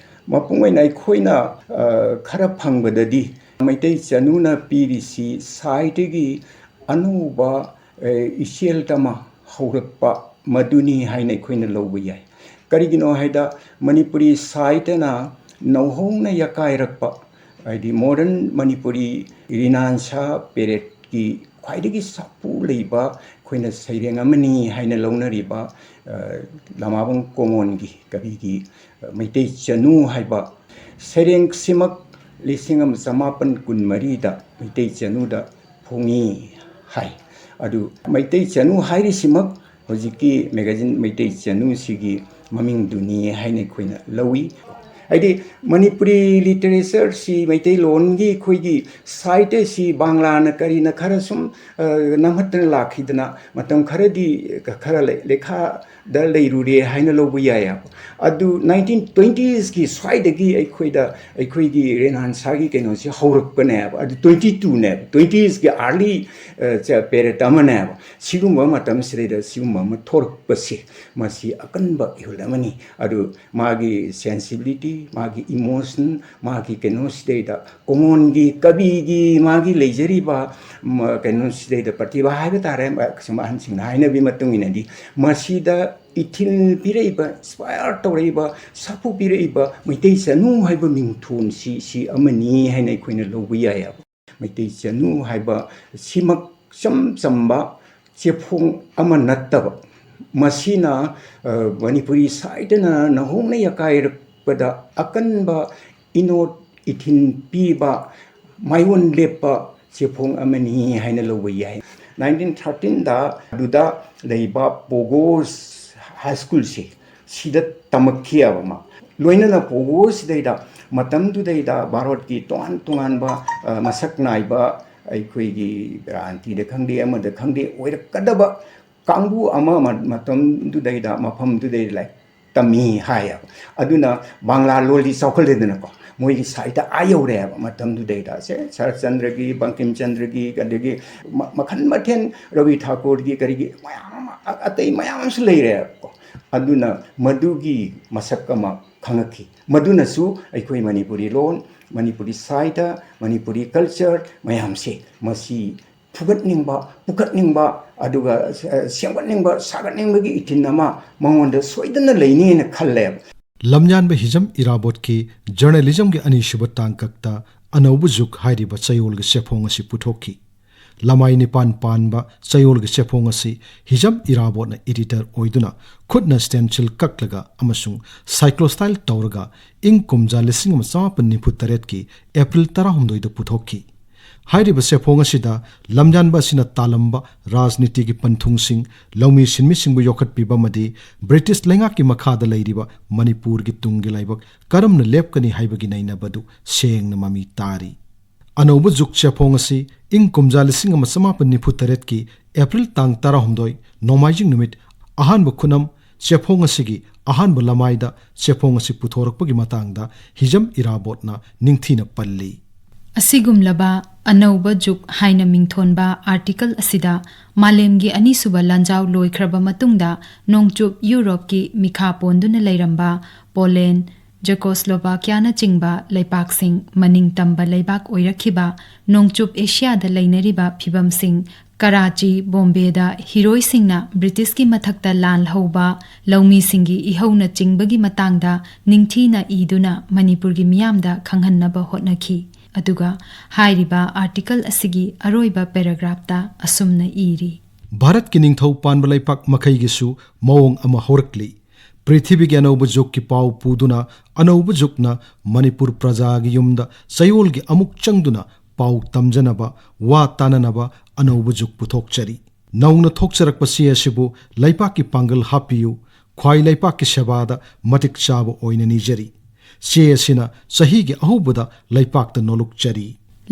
ꯃꯄꯨꯡ ꯑꯣꯏꯅ ꯑꯩꯈꯣꯏꯅ, ꯑ, ꯈꯔ ꯐꯪꯕꯗꯗꯤ ꯃꯩꯇꯩ ꯆꯅꯨꯅ ꯄꯤꯔꯤꯁꯤ ꯁꯥꯏꯗꯒꯤ ꯑꯅꯧꯕ, ꯑꯦ, ꯏꯆꯦꯜ ꯑꯃ ꯍꯧꯔꯛꯄ ꯃꯗꯨꯅꯤ ꯍꯥꯏꯅ ꯑꯩꯈꯣꯏꯅ ꯂꯧꯕ ꯌꯥꯏ꯫ ꯀꯔꯤꯒꯤꯅꯣ ꯍꯥꯏꯗ, ꯃꯅꯤꯄꯨꯔꯤ ꯁꯥꯏꯗꯅ ꯅꯧꯍꯧꯅ ꯌꯥꯀꯥꯏꯔꯛꯄ, ꯍꯥꯏꯗꯤ modern ꯃꯅꯤꯄꯨꯔꯤ ꯔꯤꯅꯥꯟꯁꯥ ꯄꯦꯔꯦꯠꯀꯤ ꯈ꯭ꯋꯥꯏꯗꯒꯤ ꯁꯥꯐꯨ ꯂꯩꯕ ꯑꯩꯈꯣꯏꯅ ꯁꯩꯔꯦꯡ ꯑꯃꯅꯤ ꯍꯥꯏꯅ ꯂꯧꯅꯔꯤꯕ, ꯑ, ꯂꯃꯥꯕꯝ ꯀꯣꯃꯣꯟꯒꯤ ꯀꯕꯤꯒꯤ, ꯑ, ꯃꯩꯇꯩ ꯆꯅꯨ ꯍꯥꯏꯕ ꯁꯩꯔꯦꯡꯁꯤꯃꯛ ꯂꯤꯁꯤꯡ ꯑꯃ ꯆꯃꯥꯄꯟ ꯀꯨꯟꯃꯔꯤꯗ ꯃꯩꯇꯩ ꯆꯅꯨꯗ ꯐꯣꯡꯉꯤ ꯍꯥꯏ꯫ ꯑꯗꯨ ꯃꯩꯇꯩ ꯆꯅꯨ ꯍꯥꯏꯔꯤꯁꯤꯃꯛ ꯍꯧꯖꯤꯛꯀꯤ magazine ꯃꯩꯇꯩ ꯆꯅꯨꯁꯤꯒꯤ ꯃꯃꯤꯡꯗꯨꯅꯤ ꯍꯥꯏꯅ ꯑꯩꯈꯣꯏꯅ ꯂꯧꯏ꯫ ꯍꯥꯏꯗꯤ ꯃꯅꯤꯄꯨꯔꯤ ꯂꯤꯇꯔꯦꯆꯔꯁꯤ, ꯃꯩꯇꯩꯂꯣꯟꯒꯤ ꯑꯩꯈꯣꯏꯒꯤ ꯁꯥꯍꯤꯇ꯭ꯌꯁꯤ ꯕꯪꯂꯥꯅ ꯀꯔꯤꯅ ꯈꯔ ꯁꯨꯝ, ꯑ, ꯅꯝꯍꯠꯇꯅ ꯂꯥꯛꯈꯤꯗꯅ ꯃꯇꯝ ꯈꯔꯗꯤ ꯈꯔ ꯂꯩ-, ꯂꯩꯈꯥꯗ ꯂꯩꯔꯨꯔꯦ ꯍꯥꯏꯅ ꯂꯧꯕ ꯌꯥꯏ ꯍꯥꯏꯕ꯫ ꯑꯗꯨ ꯅꯥꯏꯟꯇꯤꯟ ꯇ꯭ꯋꯦꯟꯇꯤꯁꯀꯤ ꯁ꯭ꯋꯥꯏꯗꯒꯤ ꯑꯩꯈꯣꯏꯗ, ꯑꯩꯈꯣꯏꯒꯤ ꯔꯦꯅꯥꯟꯁꯥꯒꯤ ꯀꯩꯅꯣꯁꯤ ꯍꯧꯔꯛꯄꯅꯦꯕ꯫ ꯑꯗꯨ ꯇ꯭ꯋꯦꯟꯇꯤ ꯇꯨꯅꯦꯕ, ꯇ꯭ꯋꯦꯟꯇꯤꯁꯀꯤ ꯑꯥꯔꯂꯤ, ꯑ, ꯆ-, ꯄꯦꯔꯦꯠ ꯑꯃꯅꯦꯕ꯫ ꯁꯤꯒꯨꯝꯕ ꯃꯇꯝꯁꯤꯗꯩꯗ ꯁꯤꯒꯨꯝꯕ ꯑꯃ ꯊꯣꯔꯛꯄꯁꯤ, ꯃꯁꯤ ꯑꯀꯟꯕ ꯏꯍꯨꯜ ꯑꯃꯅꯤ꯫ ꯑꯗꯨ ꯃꯥꯒꯤ ꯁꯦꯟꯁꯤꯕꯤꯂꯤꯇꯤ, ꯃꯥꯒꯤ ꯏꯃꯣꯁꯟ, ꯃꯥꯒꯤ ꯀꯩꯅꯣꯁꯤꯗꯩꯗ ꯀꯣꯃꯣꯟꯒꯤ ꯀꯕꯤꯒꯤ ꯃꯥꯒꯤ ꯂꯩꯖꯔꯤꯕ, ꯃ-, ꯀꯩꯅꯣꯁꯤꯗꯩꯗ ꯄ꯭ꯔꯇꯤꯚꯥ ꯍꯥꯏꯕ ꯇꯥꯔꯦ, ꯃ-, ꯁꯨꯝ ꯑꯍꯟꯁꯤꯡꯅ ꯍꯥꯏꯅꯕꯤ ꯃꯇꯨꯡ ꯏꯟꯅꯗꯤ, ꯃꯁꯤꯗ ꯏꯊꯤꯜ ꯄꯤꯔꯛꯏꯕ, ꯏꯟꯁꯄꯥꯌꯔ ꯇꯧꯔꯛꯏꯕ, ꯁꯥꯐꯨ ꯄꯤꯔꯛꯏꯕ ꯃꯩꯇꯩ ꯆꯅꯨ ꯍꯥꯏꯕ ꯃꯤꯡꯊꯣꯟꯁꯤ, ꯁꯤ ꯑꯃꯅꯤ ꯍꯥꯏꯅ ꯑꯩꯈꯣꯏꯅ ꯂꯧꯕ ꯌꯥꯏ꯫ ꯃꯩꯇꯩ ꯆꯅꯨ ꯍꯥꯏꯕ ꯁꯤꯃꯛ ꯏꯆꯝ ꯆꯝꯕ ꯆꯦꯐꯣꯡ ꯑꯃ ꯅꯠꯇꯕ, ꯃꯁꯤꯅ, ꯑ, ꯃꯅꯤꯄꯨꯔꯤ ꯁꯥꯍꯤꯇ꯭ꯌꯅ ꯅꯧꯍꯧꯅ ꯌꯥꯀꯥꯏꯔꯛꯄꯗ ꯑꯀꯟꯕ ꯏꯅꯣꯠ ꯏꯊꯤꯟ ꯄꯤꯕ, ꯃꯥꯏꯑꯣꯟ ꯂꯦꯞꯄ ꯆꯦꯐꯣꯡ ꯑꯃꯅꯤ ꯍꯥꯏꯅ ꯂꯧꯕ ꯌꯥꯏ꯫ ꯅꯥꯏꯟꯇꯤꯟ ꯊꯥꯔꯇꯤꯟꯗ ꯑꯗꯨꯗ ꯂꯩꯕ ꯄꯣꯒꯣꯁ ꯍꯥꯏ ꯁ꯭ꯀꯨꯜꯁꯦ, ꯁꯤꯗ ꯇꯝꯃꯛꯈꯤꯑꯕ ꯃꯥ꯫ ꯂꯣꯏꯅꯅ ꯄꯣꯒꯣꯁꯤꯗꯩꯗ, ꯃꯇꯝꯗꯨꯗꯩꯗ ꯚꯥꯔꯠꯀꯤ ꯇꯣꯉꯥꯟ ꯇꯣꯉꯥꯟꯕ, ꯑ, ꯃꯁꯛ ꯅꯥꯏꯕ ꯑꯩꯈꯣꯏꯒꯤ ꯔꯥꯟꯇꯤꯗ ꯈꯪꯗꯦ, ꯑꯃꯗ ꯈꯪꯗꯦ, ꯑꯣꯏꯔꯛꯀꯗꯕ ꯀꯥꯡꯕꯨ ꯑꯃ ꯃ-, ꯃꯇꯝꯗꯨꯗꯩꯗ, ꯃꯐꯝꯗꯨꯗꯩꯗ ꯂꯥꯏꯔꯤꯛ ꯇꯝꯃꯤ ꯍꯥꯏꯌꯦꯕ꯫ ꯑꯗꯨꯅ ꯕꯪꯂꯥ ꯂꯣꯜꯗꯤ ꯆꯥꯎꯈꯠꯂꯦꯗꯅꯀꯣ, ꯃꯣꯏꯒꯤ ꯁꯥꯍꯤꯇ꯭ꯌ ꯑꯥ ꯌꯧꯔꯦꯕ ꯃꯇꯝꯗꯨꯗꯩꯗ꯫ ꯁꯦ ꯁꯔꯠꯆꯟꯗ꯭ꯔꯒꯤ, ꯕꯪꯀꯤꯝꯆꯟꯗ꯭ꯔꯒꯤ, ꯑꯗꯒꯤ ꯃ-, ꯃꯈꯟ ꯃꯊꯦꯜ, ꯔꯕꯤ ꯊꯥꯀꯨꯔꯒꯤ, ꯀꯔꯤꯒꯤ ꯃꯌꯥꯝ ꯑꯃ, ꯑ-, ꯑꯇꯩ ꯃꯌꯥꯝ ꯑꯃꯁꯨ ꯂꯩꯔꯦꯕꯀꯣ꯫ ꯑꯗꯨꯅ ꯃꯗꯨꯒꯤ ꯃꯁꯛ ꯑꯃ ꯈꯪꯉꯛꯈꯤ꯫ ꯃꯗꯨꯅꯁꯨ ꯑꯩꯈꯣꯏ ꯃꯅꯤꯄꯨꯔꯤ ꯂꯣꯟ ꯃꯅꯤꯄꯨꯔꯤ ꯁꯥꯍꯤꯇ꯭ꯌ, ꯃꯅꯤꯄꯨꯔꯤ ꯀꯜꯆꯔ ꯃꯌꯥꯝꯁꯦ, ꯃꯁꯤ ꯐꯨꯒꯠꯅꯤꯡꯕ, ꯄꯨꯈꯠꯅꯤꯡꯕ, ꯑꯗꯨꯒ, ꯑ, ꯁꯦꯝꯒꯠꯅꯤꯡꯕ, ꯁꯥꯒꯠꯅꯤꯡꯕꯒꯤ ꯏꯊꯤꯜ ꯑꯃ ꯃꯉꯣꯟꯗ ꯁꯣꯏꯗꯅ ꯂꯩꯅꯤꯅ ꯈꯜꯂꯦꯕ꯫ ꯂꯝꯌꯥꯟꯕ ꯍꯤꯖꯝ ꯏꯔꯥꯕꯣꯠꯀꯤ ꯖꯔꯅꯦꯂꯤꯖꯝꯒꯤ ꯑꯅꯤꯁꯨꯕ ꯇꯥꯡꯀꯛꯇ ꯑꯅꯧꯕ ꯖꯨꯒ ꯍꯥꯏꯔꯤꯕ ꯆꯌꯣꯜꯒꯤ ꯆꯦꯐꯣꯡ ꯑꯁꯤ ꯄꯨꯊꯣꯛꯈꯤ꯫ ꯂꯃꯥꯏ ꯅꯤꯄꯥꯟ ꯄꯥꯟꯕ ꯆꯌꯣꯜꯒꯤ ꯆꯦꯐꯣꯡ ꯑꯁꯤ ꯍꯤꯖꯝ ꯏꯔꯥꯕꯣꯠꯅ ꯏꯗꯤꯇꯔ ꯑꯣꯏꯗꯨꯅ ꯈꯨꯠꯅ ꯁ꯭ꯇꯦꯟꯁꯤꯜ ꯀꯛꯂꯒ ꯑꯃꯁꯨꯡ ꯁꯥꯏꯀ꯭ꯂꯣꯁ꯭ꯇꯥꯏꯜ ꯇꯧꯔꯒ ꯏꯪ ꯀꯨꯝꯖꯥ ꯂꯤꯁꯤꯡ ꯑꯃ ꯆꯃꯥꯄꯟ ꯅꯤꯐꯨ ꯇꯔꯦꯠꯀꯤ ꯑꯦꯄ꯭ꯔꯤꯜ ꯇꯔꯥꯍꯨꯝꯗꯣꯏꯗ ꯄꯨꯊꯣꯛꯈꯤ꯫ ꯍꯥꯏꯔꯤꯕ ꯆꯦꯐꯣꯡ ꯑꯁꯤꯗ ꯂꯝꯌꯥꯟꯕ ꯑꯁꯤꯅ ꯇꯥꯂꯝꯕ ꯔꯥꯖꯅꯤꯇꯤꯒꯤ ꯄꯟꯊꯨꯡꯁꯤꯡ, ꯂꯧꯃꯤ ꯁꯤꯟꯃꯤꯁꯤꯡꯕꯨ ꯌꯣꯛꯈꯠꯄꯤꯕ ꯑꯃꯗꯤ ꯕ꯭ꯔꯤꯇꯤꯁ ꯂꯩꯉꯥꯛꯀꯤ ꯃꯈꯥꯗ ꯂꯩꯔꯤꯕ ꯃꯅꯤꯄꯨꯔꯒꯤ ꯇꯨꯡꯒꯤ ꯂꯥꯏꯕꯛ ꯀꯔꯝꯅ ꯂꯦꯞꯀꯅꯤ ꯍꯥꯏꯕꯒꯤ ꯅꯩꯅꯕꯗꯨ ꯁꯦꯡꯅ ꯃꯃꯤ ꯇꯥꯔꯤ꯫ ꯑꯅꯧꯕ ꯖꯨꯒ ꯆꯦꯐꯣꯡ ꯑꯁꯤ ꯏꯪ ꯀꯨꯝꯖꯥ ꯂꯤꯁꯤꯡ ꯑꯃ ꯆꯃꯥꯄꯟ ꯅꯤꯐꯨ ꯇꯔꯦꯠꯀꯤ ꯑꯦꯄ꯭ꯔꯤꯜ ꯇꯥꯡ ꯇꯔꯥꯍꯨꯝꯗꯣꯏ, ꯅꯣꯡꯃꯥꯏꯖꯤꯡ ꯅꯨꯃꯤꯠ, ꯑꯍꯥꯟꯕ ꯈꯨꯅꯝ ꯆꯦꯐꯣꯡ ꯑꯁꯤꯒꯤ ꯑꯍꯥꯟꯕ ꯂꯃꯥꯏꯗ ꯆꯦꯐꯣꯡ ꯑꯁꯤ ꯄꯨꯊꯣꯔꯛꯄꯒꯤ ꯃꯇꯥꯡꯗ ꯍꯤꯖꯝ ꯏꯔꯥꯕꯣꯠꯅ ꯅꯤꯡꯊꯤꯅ ꯄꯜꯂꯤ꯫ ꯑꯁꯤꯒꯨꯝꯂꯕ ꯑꯅꯧꯕ ꯖꯨꯒ ꯍꯥꯏꯅ ꯃꯤꯡꯊꯣꯟꯕ ꯑꯥꯔꯇꯤꯀꯜ ꯑꯁꯤꯗ ꯃꯥꯂꯦꯝꯒꯤ ꯑꯅꯤꯁꯨꯕ ꯂꯥꯟꯖꯥꯎ ꯂꯣꯏꯈ꯭ꯔꯕ ꯃꯇꯨꯡꯗ ꯅꯣꯡꯆꯨꯞ ꯌꯨꯔꯣꯞꯀꯤ ꯃꯤꯈꯥ ꯄꯣꯟꯗꯨꯅ ꯂꯩꯔꯝꯕ ꯄꯣꯂꯦꯟ, ꯖꯦꯀꯣꯁꯂꯣꯚꯥꯀꯤꯌꯥꯅꯆꯤꯡꯕ ꯂꯩꯄꯥꯛꯁꯤꯡ, ꯃꯅꯤꯡ ꯇꯝꯕ ꯂꯩꯕꯥꯛ ꯑꯣꯏꯔꯛꯈꯤꯕ ꯅꯣꯡꯆꯨꯞ ꯑꯦꯁꯤꯌꯥꯗ ꯂꯩꯅꯔꯤꯕ ꯐꯤꯕꯝꯁꯤꯡ, ꯀꯔꯥꯆꯤ, ꯕꯣꯝꯕꯦꯗ ꯍꯤꯔꯣꯏꯁꯤꯡꯅ ꯕ꯭ꯔꯤꯇꯤꯁꯀꯤ ꯃꯊꯛꯇ ꯂꯥꯟ ꯍꯧꯕ, ꯂꯧꯃꯤꯁꯤꯡꯒꯤ ꯏꯍꯧꯅꯆꯤꯡꯕꯒꯤ ꯃꯇꯥꯡꯗ ꯅꯤꯡꯊꯤꯅ ꯏꯗꯨꯅ ꯃꯅꯤꯄꯨꯔꯒꯤ ꯃꯤꯌꯥꯝꯗ ꯈꯪꯍꯟꯅꯕ ꯍꯣꯠꯅꯈꯤ꯫ ꯑꯗꯨꯒ ꯍꯥꯏꯔꯤꯕ ꯑꯥꯔꯇꯤꯀꯜ ꯑꯁꯤꯒꯤ ꯑꯔꯣꯏꯕ ꯄꯦꯔꯥꯒ꯭ꯔꯥꯐꯇ ꯑꯁꯨꯝꯅ ꯏꯔꯤ꯫ ꯚꯥꯔꯠꯀꯤ ꯅꯤꯡꯊꯧ ꯄꯥꯟꯕ ꯂꯩꯄꯥꯛ ꯃꯈꯩꯒꯤꯁꯨ ꯃꯑꯣꯡ ꯑꯃ ꯍꯧꯔꯛꯂꯤ꯫ ꯄ꯭ꯔꯤꯊꯤꯕꯤꯒꯤ ꯑꯅꯧꯕ ꯖꯨꯒꯀꯤ ꯄꯥꯎ ꯄꯨꯗꯨꯅ ꯑꯅꯧꯕ ꯖꯨꯒꯅ ꯃꯅꯤꯄꯨꯔ ꯄ꯭ꯔꯖꯥꯒꯤ ꯌꯨꯝꯗ ꯆꯌꯣꯜꯒꯤ ꯑꯃꯨꯛ ꯆꯪꯗꯨꯅ ꯄꯥꯎ ꯇꯝꯖꯅꯕ, ꯋꯥ ꯇꯥꯅꯅꯕ ꯑꯅꯧꯕ ꯖꯨꯒ ꯄꯨꯊꯣꯛꯆꯔꯤ꯫ ꯅꯧꯅ ꯊꯣꯛꯆꯔꯛꯄ ꯆꯦ ꯑꯁꯤꯕꯨ ꯂꯩꯄꯥꯛꯀꯤ ꯄꯥꯡꯒꯜ ꯍꯥꯞꯄꯤꯌꯨ, ꯈ꯭ꯋꯥꯏ ꯂꯩꯄꯥꯛꯀꯤ ꯁꯦꯕꯥꯗ ꯃꯇꯤꯛ ꯆꯥꯕ ꯑꯣꯏꯅ ꯅꯤꯖꯔꯤ꯫ ꯆꯦ ꯑꯁꯤꯅ ꯆꯍꯤꯒꯤ ꯑꯍꯧꯕꯗ ꯂꯩꯄꯥꯛꯇ ꯅꯣꯂꯨꯛꯆꯔꯤ꯫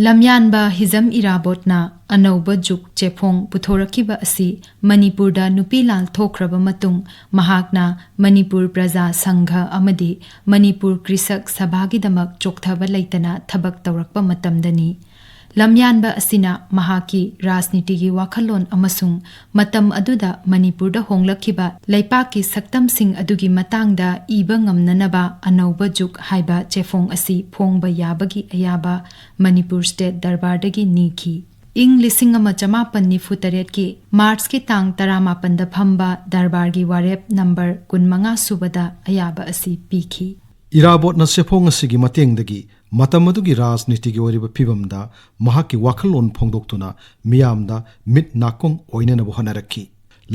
ꯂꯝꯌꯥꯟꯕ ꯍꯤꯖꯝ ꯏꯔꯥꯕꯣꯠꯅ ꯑꯅꯧꯕ ꯖꯨꯒ ꯆꯦꯐꯣꯡ ꯄꯨꯊꯣꯔꯛꯈꯤꯕ ꯑꯁꯤ ꯃꯅꯤꯄꯨꯔꯗ ꯅꯨꯄꯤ ꯂꯥꯜ ꯊꯣꯛꯈ꯭ꯔꯕ ꯃꯇꯨꯡ ꯃꯍꯥꯛꯅ ꯃꯅꯤꯄꯨꯔ ꯄ꯭ꯔꯖꯥ ꯁꯪꯘ ꯑꯃꯗꯤ ꯃꯅꯤꯄꯨꯔ ꯀ꯭ꯔꯤꯁꯛ ꯁꯚꯥꯒꯤꯗꯃꯛ ꯆꯣꯛꯊꯕ ꯂꯩꯇꯅ ꯊꯕꯛ ꯇꯧꯔꯛꯄ ꯃꯇꯝꯗꯅꯤ꯫ ꯂꯝꯌꯥꯟꯕ ꯑꯁꯤꯅ ꯃꯍꯥꯛꯀꯤ ꯔꯥꯖꯅꯤꯇꯤꯒꯤ ꯋꯥꯈꯜꯂꯣꯟ ꯑꯃꯁꯨꯡ ꯃꯇꯝ ꯑꯗꯨꯗ ꯃꯅꯤꯄꯨꯔꯗ ꯍꯣꯡꯂꯛꯈꯤꯕ ꯂꯩꯄꯥꯛꯀꯤ ꯁꯛꯇꯝꯁꯤꯡ ꯑꯗꯨꯒꯤ ꯃꯇꯥꯡꯗ ꯏꯕ ꯉꯝꯅꯅꯕ ꯑꯅꯧꯕ ꯖꯨꯒ ꯍꯥꯏꯕ ꯆꯦꯐꯣꯡ ꯑꯁꯤ ꯐꯣꯡꯕ ꯌꯥꯕꯒꯤ ꯑꯌꯥꯕ ꯃꯅꯤꯄꯨꯔ ꯁ꯭ꯇꯦꯠ ꯗꯔꯕꯥꯔꯗꯒꯤ ꯅꯤꯈꯤ꯫ ꯏꯪ ꯂꯤꯁꯤꯡ ꯑꯃ ꯆꯃꯥꯄꯟ ꯅꯤꯐꯨ ꯇꯔꯦꯠꯀꯤ ꯃꯥꯔꯆꯀꯤ ꯇꯥꯡ ꯇꯔꯥꯃꯥꯄꯟꯗ ꯐꯝꯕ ꯗꯔꯕꯥꯔꯒꯤ ꯋꯥꯔꯦꯞ ꯅꯝꯕꯔ ꯀꯨꯟꯃꯉꯥ ꯁꯨꯕꯗ ꯑꯌꯥꯕ ꯑꯁꯤ ꯄꯤꯈꯤ꯫ ꯏꯔꯥꯕꯣꯠꯅ ꯆꯦꯐꯣꯡ ꯑꯁꯤꯒꯤ ꯃꯇꯦꯡꯗꯒꯤ ꯃꯇꯝ ꯑꯗꯨꯒꯤ ꯔꯥꯖꯅꯤꯇꯤꯒꯤ ꯑꯣꯏꯔꯤꯕ ꯐꯤꯕꯝꯗ ꯃꯍꯥꯛꯀꯤ ꯋꯥꯈꯜꯂꯣꯟ ꯐꯣꯡꯗꯣꯛꯇꯨꯅ ꯃꯤꯌꯥꯝꯗ ꯃꯤꯠ ꯅꯥꯀꯣꯡ ꯑꯣꯏꯅꯅꯕ ꯍꯣꯠꯅꯔꯛꯈꯤ꯫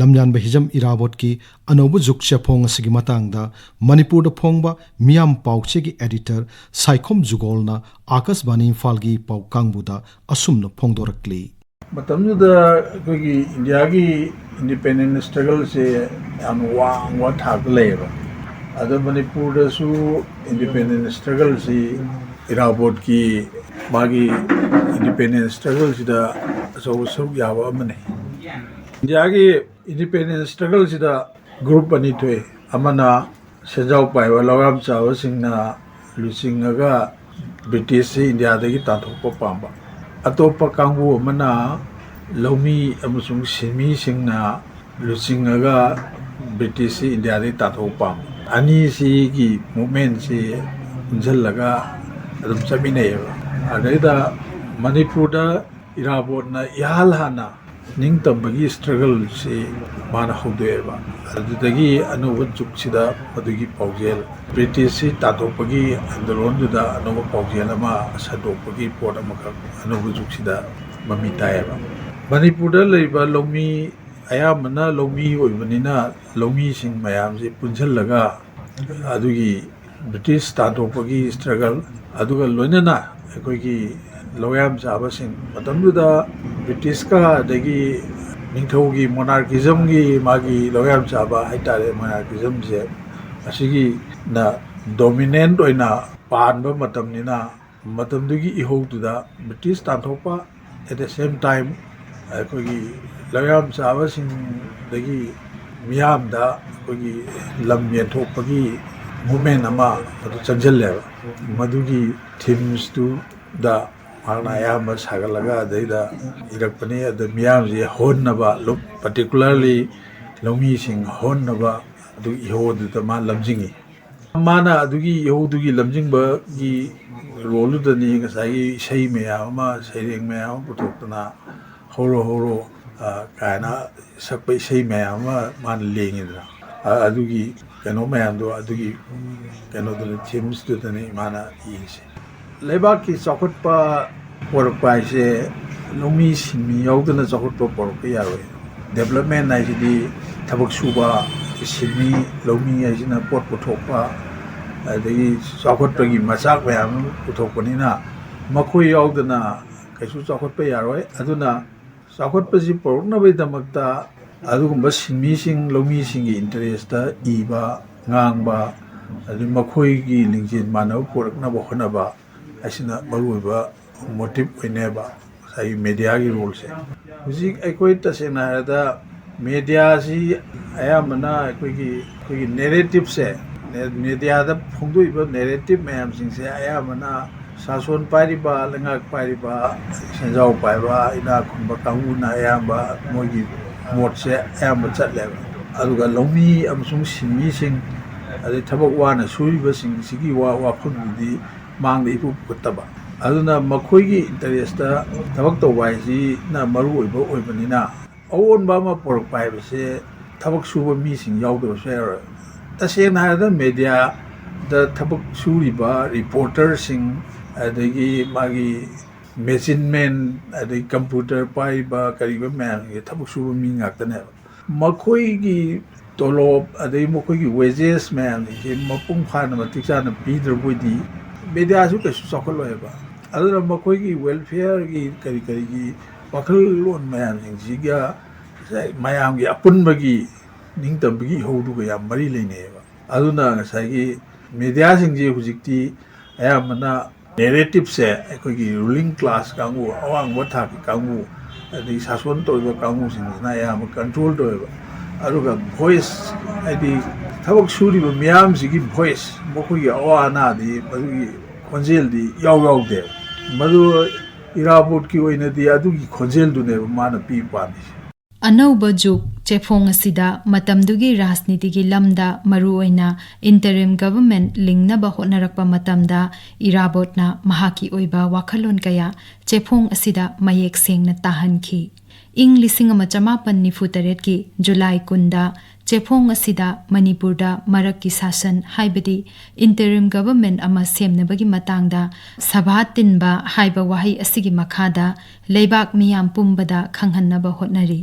ꯂꯝꯌꯥꯟꯕ ꯍꯤꯖꯝ ꯏꯔꯥꯕꯣꯠꯀꯤ ꯑꯅꯧꯕ ꯖꯨꯒ ꯆꯦꯐꯣꯡ ꯑꯁꯤꯒꯤ ꯃꯇꯥꯡꯗ ꯃꯅꯤꯄꯨꯔꯗ ꯐꯣꯡꯕ ꯃꯤꯌꯥꯝ ꯄꯥꯎꯆꯦꯒꯤ ꯑꯦꯗꯤꯇꯔ ꯁꯥꯏꯈꯣꯝ ꯖꯨꯒꯣꯜꯅ ꯑꯥꯀꯥꯁꯕꯥꯅꯤ ꯏꯝꯐꯥꯜꯒꯤ ꯄꯥꯎ ꯀꯥꯡꯕꯨꯗ ꯑꯁꯨꯝꯅ ꯐꯣꯡꯗꯣꯔꯛꯂꯤ꯫ ꯃꯇꯝꯗꯨꯗ ꯑꯩꯈꯣꯏꯒꯤ ꯏꯟꯗꯤꯌꯥꯒꯤ ꯏꯟꯗꯤꯄꯦꯟꯗꯦꯟꯁ ꯁ꯭ꯇ꯭ꯔꯒꯜꯁꯦ ꯌꯥꯝ ꯋꯥꯡꯕ ꯊꯥꯛꯇ ꯂꯩꯌꯦꯕ꯫ ꯑꯗꯣ ꯃꯅꯤꯄꯨꯔꯗꯁꯨ ꯏꯟꯗꯤꯄꯦꯟꯗꯦꯟꯁ ꯁ꯭ꯇ꯭ꯔꯒꯜꯁꯤ ꯏꯔꯥꯕꯣꯠꯀꯤ ꯃꯥꯒꯤ ꯏꯟꯗꯤꯄꯦꯟꯗꯦꯟꯁ ꯁ꯭ꯇ꯭ꯔꯒꯜꯁꯤꯗ ꯑꯆꯧꯕ ꯁꯔꯨꯛ ꯌꯥꯕ ꯑꯃꯅꯤ꯫ ꯏꯟꯗꯤꯌꯥꯒꯤ ꯏꯟꯗꯤꯄꯦꯟꯗꯦꯟꯁ ꯁ꯭ꯇ꯭ꯔꯒꯜꯁꯤꯗ ꯒ꯭ꯔꯨꯞ ꯑꯅꯤ ꯊꯣꯛꯑꯦ꯫ ꯑꯃꯅ ꯁꯦꯟꯖꯥꯎ ꯄꯥꯏꯕ ꯂꯧꯌꯥꯝ ꯆꯥꯕꯁꯤꯡꯅ ꯂꯨꯆꯤꯡꯉꯒ ꯕ꯭ꯔꯤꯇꯤꯁꯁꯤ ꯏꯟꯗꯤꯌꯥꯗꯒꯤ ꯇꯥꯟꯊꯣꯛꯄ ꯄꯥꯝꯕ꯫ ꯑꯇꯣꯞꯄ ꯀꯥꯡꯕꯨ ꯑꯃꯅ ꯂꯧꯃꯤ ꯑꯃꯁꯨꯡ ꯁꯤꯟꯃꯤꯁꯤꯡꯅ ꯂꯨꯆꯤꯡꯉꯒ ꯕ꯭ꯔꯤꯇꯤꯁꯁꯤ ꯏꯟꯗꯤꯌꯥꯗꯒꯤ ꯇꯥꯟꯊꯣꯛꯄ ꯄꯥꯝꯕ꯫ ꯑꯅꯤꯁꯤꯒꯤ ꯃꯨꯞꯃꯦꯟꯁꯤ ꯄꯨꯟꯁꯤꯜꯂꯒ ꯑꯗꯨꯝ ꯆꯠꯃꯤꯟꯅꯩꯌꯦꯕ꯫ ꯑꯗꯩꯗ ꯃꯅꯤꯄꯨꯔꯗ ꯏꯔꯥꯕꯣꯠꯅ ꯏꯍꯥꯟ ꯍꯥꯟꯅ ꯅꯤꯡꯇꯝꯕꯒꯤ ꯁ꯭ꯇ꯭ꯔꯒꯜꯁꯤ ꯃꯥꯅ ꯍꯧꯗꯣꯛꯑꯦꯕ꯫ ꯑꯗꯨꯗꯒꯤ ꯑꯅꯧꯕ ꯖꯨꯒꯁꯤꯗ ꯃꯗꯨꯒꯤ ꯄꯥꯎꯖꯦꯜ, ꯕ꯭ꯔꯤꯇꯤꯁꯁꯤ ꯇꯥꯟꯊꯣꯛꯄꯒꯤ ꯑꯟꯗꯣꯂꯣꯟꯗꯨꯗ ꯑꯅꯧꯕ ꯄꯥꯎꯖꯦꯜ ꯑꯃ ꯁꯟꯗꯣꯛꯄꯒꯤ ꯄꯣꯠ ꯑꯃꯈꯛ ꯑꯅꯧꯕ ꯖꯨꯒꯁꯤꯗ ꯃꯃꯤ ꯇꯥꯏꯌꯦꯕ꯫ ꯃꯅꯤꯄꯨꯔꯗ ꯂꯩꯕ ꯂꯧꯃꯤ, ꯑꯌꯥꯝꯕꯅ ꯂꯧꯃꯤ ꯑꯣꯏꯕꯅꯤꯅ, ꯂꯧꯃꯤꯁꯤꯡ ꯃꯌꯥꯝꯁꯤ ꯄꯨꯟꯁꯤꯜꯂꯒ ꯑꯗꯨꯒꯤ ꯕ꯭ꯔꯤꯇꯤꯁ ꯇꯥꯟꯊꯣꯛꯄꯒꯤ ꯁ꯭ꯇ꯭ꯔꯒꯜ, ꯑꯗꯨꯒ ꯂꯣꯏꯅꯅ ꯑꯩꯈꯣꯏꯒꯤ ꯂꯧꯌꯥꯝ ꯆꯥꯕꯁꯤꯡ, ꯃꯇꯝꯗꯨꯗ ꯕ꯭ꯔꯤꯇꯤꯁꯀ ꯑꯗꯒꯤ ꯅꯤꯡꯊꯧꯒꯤ ꯃꯣꯅꯥꯔꯀꯤꯖꯝꯒꯤ ꯃꯥꯒꯤ ꯂꯧꯌꯥꯝ ꯆꯥꯕ ꯍꯥꯏꯇꯥꯔꯦ, ꯃꯣꯅꯥꯔꯀꯤꯖꯝꯁꯦ ꯑꯁꯤꯒꯤꯅ ꯗꯣꯃꯤꯅꯦꯟꯠ ꯑꯣꯏꯅ ꯄꯥꯟꯕ ꯃꯇꯝꯅꯤꯅ, ꯃꯇꯝꯗꯨꯒꯤ ꯏꯍꯧꯗꯨꯗ British ꯇꯥꯟꯊꯣꯛꯄ, at the same time ꯑꯩꯈꯣꯏꯒꯤ ꯂꯧꯌꯥꯝ ꯆꯥꯕꯁꯤꯡꯗꯒꯤ ꯃꯤꯌꯥꯝꯗ ꯑꯩꯈꯣꯏꯒꯤ ꯂꯝ ꯌꯦꯟꯊꯣꯛꯄꯒꯤ ꯃꯨꯞꯃꯦꯟ ꯑꯃ ꯑꯗꯨ ꯆꯪꯁꯤꯜꯂꯦꯕ꯫ ꯃꯗꯨꯒꯤ ꯊꯤꯝꯁꯇꯨꯗ ꯃꯍꯥꯛꯅ ꯑꯌꯥꯝꯕ ꯁꯥꯒꯠꯂꯒ ꯑꯗꯩꯗ ꯏꯔꯛꯄꯅꯤ꯫ ꯑꯗ ꯃꯤꯌꯥꯝꯁꯤ ꯍꯣꯟꯅꯕ, ꯂꯨꯞ-, particularly ꯂꯧꯃꯤꯁꯤꯡ ꯍꯣꯟꯅꯕ ꯑꯗꯨ ꯏꯍꯣꯗꯨꯗ ꯃꯥ ꯂꯝꯖꯤꯡꯉꯤ꯫ ꯃꯥꯅ ꯑꯗꯨꯒꯤ ꯏꯍꯧꯗꯨꯒꯤ ꯂꯝꯖꯤꯡꯕꯒꯤ ꯔꯣꯜꯗꯨꯗꯅꯤ ꯉꯁꯥꯏꯒꯤ ꯏꯁꯩ ꯃꯌꯥꯝ ꯑꯃ, ꯁꯩꯔꯦꯡ ꯃꯌꯥꯝ ꯑꯃ ꯄꯨꯊꯣꯛꯇꯅ "ꯍꯧꯔꯣ ꯍꯧꯔꯣ" ꯑ, ꯀꯥꯏꯅ ꯁꯛꯄ ꯏꯁꯩ ꯃꯌꯥꯝ ꯑꯃ ꯃꯥꯅ ꯂꯦꯡꯉꯤꯗꯅ꯫ ꯑ-, ꯑꯗꯨꯒꯤ ꯀꯩꯅꯣ ꯃꯌꯥꯝꯗꯣ, ꯑꯗꯨꯒꯤ, ꯎꯝ, ꯀꯩꯅꯣꯗꯨꯅ, ꯊꯤꯝꯁꯇꯨꯗꯅꯤ ꯃꯥꯅ ꯏꯔꯤꯁꯦ꯫ ꯂꯩꯕꯥꯛꯀꯤ ꯆꯥꯎꯈꯠꯄ ꯄꯣꯔꯛꯄ ꯍꯥꯏꯁꯦ ꯂꯧꯃꯤ ꯁꯤꯟꯃꯤ ꯌꯥꯎꯗꯅ ꯆꯥꯎꯈꯠꯄ ꯄꯣꯔꯛꯄ ꯌꯥꯔꯣꯏ꯫ ꯗꯦꯕꯂꯞꯃꯦꯟ ꯍꯥꯏꯁꯤꯗꯤ ꯊꯕꯛ ꯁꯨꯕ, ꯁꯤꯟꯃꯤ, ꯂꯧꯃꯤ ꯍꯥꯏꯁꯤꯅ ꯄꯣꯠ ꯄꯨꯊꯣꯛꯄ, ꯑꯗꯒꯤ ꯆꯥꯎꯈꯠꯄꯒꯤ ꯃꯆꯥꯛ ꯃꯌꯥꯝ ꯑꯃ ꯄꯨꯊꯣꯛꯄꯅꯤꯅ ꯃꯈꯣꯏ ꯌꯥꯎꯗꯅ ꯀꯩꯁꯨ ꯆꯥꯎꯈꯠꯄ ꯌꯥꯔꯣꯏ꯫ ꯑꯗꯨꯅ ꯆꯥꯎꯈꯠꯄꯁꯤ ꯄꯨꯔꯛꯅꯕꯒꯤꯗꯃꯛꯇ ꯑꯗꯨꯒꯨꯝꯕ ꯁꯤꯟꯃꯤꯁꯤꯡ, ꯂꯧꯃꯤꯁꯤꯡꯒꯤ ꯏꯟꯇꯔꯦꯁꯇ ꯏꯕ, ꯉꯥꯡꯕ, ꯑꯗꯩ ꯃꯈꯣꯏꯒꯤ ꯂꯤꯡꯖꯦꯜ ꯃꯥꯟꯅꯕ ꯄꯨꯔꯛꯅꯕ ꯍꯣꯠꯅꯕ ꯍꯥꯏꯁꯤꯅ ꯃꯔꯨꯑꯣꯏꯕ ꯃꯣꯇꯤꯞ ꯑꯣꯏꯅꯦꯕ ꯉꯁꯥꯏꯒꯤ ꯃꯦꯗꯤꯌꯥꯒꯤ ꯔꯣꯜꯁꯦ꯫ ꯍꯧꯖꯤꯛ ꯑꯩꯈꯣꯏ ꯇꯁꯦꯡꯅ ꯍꯥꯏꯔꯕꯗ ꯃꯦꯗꯤꯌꯥꯁꯤ ꯑꯌꯥꯝꯕꯅ ꯑꯩꯈꯣꯏꯒꯤ, ꯑꯩꯈꯣꯏꯒꯤ ꯅꯦꯔꯦꯇꯤꯞꯁꯦ, ꯃꯦꯗꯤꯌꯥꯗ ꯐꯣꯡꯗꯣꯛꯏꯕ ꯅꯦꯔꯦꯇꯤꯞ ꯃꯌꯥꯝꯁꯤꯡꯁꯦ ꯑꯌꯥꯝꯕꯅ ꯁꯥꯁꯣꯟ ꯄꯥꯏꯔꯤꯕ, ꯂꯩꯉꯥꯛ ꯄꯥꯏꯔꯤꯕ, ꯁꯦꯟꯖꯥꯎ ꯄꯥꯏꯕ, ꯏꯅꯥꯛ ꯈꯨꯟꯕ ꯀꯥꯡꯕꯨꯅ ꯑꯌꯥꯝꯕ ꯃꯣꯏꯒꯤ ꯃꯣꯠꯁꯦ ꯑꯌꯥꯝꯕ ꯆꯠꯂꯦꯕ꯫ ꯑꯗꯨꯒ ꯂꯧꯃꯤ ꯑꯃꯁꯨꯡ ꯁꯤꯟꯃꯤꯁꯤꯡ, ꯑꯗꯩ ꯊꯕꯛ ꯋꯥꯅ ꯁꯨꯔꯤꯕꯁꯤꯡꯁꯤꯒꯤ ꯋꯥ-, ꯋꯥꯐꯝꯗꯨꯗꯤ ꯃꯥꯡꯗ ꯏꯄꯨ ꯄꯨꯈꯠꯇꯕ꯫ ꯑꯗꯨꯅ ꯃꯈꯣꯏꯒꯤ ꯏꯟꯇꯔꯦꯁꯇ ꯊꯕꯛ ꯇꯧꯕ ꯍꯥꯏꯁꯤꯅ ꯃꯔꯨ ꯑꯣꯏꯕ ꯑꯣꯏꯕꯅꯤꯅ, ꯑꯑꯣꯟꯕ ꯑꯃ ꯄꯨꯔꯛꯄ ꯍꯥꯏꯕꯁꯦ ꯊꯕꯛ ꯁꯨꯕ ꯃꯤꯁꯤꯡ ꯌꯥꯎꯗꯕꯁꯨ ꯌꯥꯔꯣꯏ꯫ ꯇꯁꯦꯡꯅ ꯍꯥꯏꯔꯕꯗ ꯃꯦꯗꯤꯌꯥꯗ ꯊꯕꯛ ꯁꯨꯔꯤꯕ ꯔꯤꯄꯣꯔꯇꯔꯁꯤꯡ, ꯑꯗꯒꯤ ꯃꯥꯒꯤ ꯃꯦꯆꯤꯟꯃꯦꯟ, ꯑꯗꯩ ꯀꯝꯄ꯭ꯌꯨꯇꯔ ꯄꯥꯏꯔꯤꯕ ꯀꯔꯤꯕ ꯃꯌꯥꯝꯁꯦ ꯊꯕꯛ ꯁꯨꯕ ꯃꯤ ꯉꯥꯛꯇꯅꯦꯕ꯫ ꯃꯈꯣꯏꯒꯤ ꯇꯣꯂꯣꯞ, ꯑꯗꯩ ꯃꯈꯣꯏꯒꯤ ꯋꯦꯖꯦꯁ ꯃꯌꯥꯝꯁꯤꯡꯁꯦ ꯃꯄꯨꯡ ꯐꯥꯅ, ꯃꯇꯤꯛ ꯆꯥꯅ ꯄꯤꯗ꯭ꯔꯕꯣꯏꯗꯤ ꯃꯦꯗꯤꯌꯥꯁꯨ ꯀꯩꯁꯨ ꯆꯥꯎꯈꯠꯂꯣꯏꯕ꯫ ꯑꯗꯨꯅ ꯃꯈꯣꯏꯒꯤ ꯋꯦꯜꯐꯤꯌꯔꯒꯤ ꯀꯔꯤ ꯀꯔꯤꯒꯤ ꯋꯥꯈꯜꯂꯣꯟ ꯃꯌꯥꯝꯁꯤꯡꯁꯤꯒ ꯉꯁꯥꯏ ꯃꯌꯥꯝꯒꯤ ꯑꯄꯨꯟꯕꯒꯤ ꯅꯤꯡꯇꯝꯕꯒꯤ ꯏꯍꯧꯗꯨꯒ ꯌꯥꯝ ꯃꯔꯤ ꯂꯩꯅꯩꯌꯦꯕ꯫ ꯑꯗꯨꯅ ꯉꯁꯥꯏꯒꯤ ꯃꯦꯗꯤꯌꯥꯁꯤꯡꯁꯤ ꯍꯧꯖꯤꯛꯇꯤ ꯑꯌꯥꯝꯕꯅ ꯅꯦꯔꯦꯇꯤꯞꯁꯦ ꯑꯩꯈꯣꯏꯒꯤ ꯔꯨꯂꯤꯡ ꯀ꯭ꯂꯥꯁ ꯀꯥꯡꯕꯨ, ꯑꯋꯥꯡꯕ ꯊꯥꯛꯀꯤ ꯀꯥꯡꯕꯨ, ꯑꯗꯒꯤ ꯁꯥꯁꯣꯟ ꯇꯧꯔꯤꯕ ꯀꯥꯡꯕꯨꯁꯤꯡꯁꯤꯅ ꯑꯌꯥꯝꯕ ꯀꯟꯇ꯭ꯔꯣꯜ ꯇꯧꯋꯦꯕ꯫ ꯑꯗꯨꯒ ꯚꯣꯏꯁ, ꯍꯥꯏꯗꯤ ꯊꯕꯛ ꯁꯨꯔꯤꯕ ꯃꯤꯌꯥꯝꯁꯤꯒꯤ ꯚꯣꯏꯁ, ꯃꯈꯣꯏꯒꯤ ꯑꯋꯥ ꯑꯅꯥꯗꯤ, ꯃꯗꯨꯒꯤ ꯈꯣꯟꯖꯦꯜꯗꯤ ꯏꯌꯥꯎ ꯌꯥꯎꯗꯦꯕ꯫ ꯃꯗꯨ ꯏꯔꯥꯕꯣꯠꯀꯤ ꯑꯣꯏꯅꯗꯤ ꯑꯗꯨꯒꯤ ꯈꯣꯟꯖꯦꯜꯗꯨꯅꯦꯕ ꯃꯥꯅ ꯄꯤꯕ ꯄꯥꯝꯃꯤꯁꯦ꯫ ꯑꯅꯧꯕ ꯖꯨꯒ ꯆꯦꯐꯣꯡ ꯑꯁꯤꯗ ꯃꯇꯝꯗꯨꯒꯤ ꯔꯥꯖꯅꯤꯇꯤꯒꯤ ꯂꯝꯗ ꯃꯔꯨꯑꯣꯏꯅ interim government ꯂꯤꯡꯅꯕ ꯍꯣꯠꯅꯔꯛꯄ ꯃꯇꯝꯗ ꯏꯔꯥꯕꯣꯠꯅ ꯃꯍꯥꯛꯀꯤ ꯑꯣꯏꯕ ꯋꯥꯈꯜꯂꯣꯟ ꯀꯌꯥ ꯆꯦꯐꯣꯡ ꯑꯁꯤꯗ ꯃꯌꯦꯛ ꯁꯦꯡꯅ ꯇꯥꯍꯟꯈꯤ꯫ ꯏꯪ ꯂꯤꯁꯤꯡ ꯑꯃ ꯆꯃꯥꯄꯟ ꯅꯤꯐꯨ ꯇꯔꯦꯠꯀꯤ ꯖꯨꯂꯥꯏ ꯀꯨꯟꯗ ꯆꯦꯐꯣꯡ ꯑꯁꯤꯗ ꯃꯅꯤꯄꯨꯔꯗ ꯃꯔꯛꯀꯤ ꯁꯥꯁꯟ, ꯍꯥꯏꯕꯗꯤ interim government ꯑꯃ ꯁꯦꯝꯅꯕꯒꯤ ꯃꯇꯥꯡꯗ ꯁꯚꯥ ꯇꯤꯟꯕ ꯍꯥꯏꯕ ꯋꯥꯍꯩ ꯑꯁꯤꯒꯤ ꯃꯈꯥꯗ ꯂꯩꯕꯥꯛ ꯃꯤꯌꯥꯝ ꯄꯨꯝꯕꯗ ꯈꯪꯍꯟꯅꯕ ꯍꯣꯠꯅꯔꯤ꯫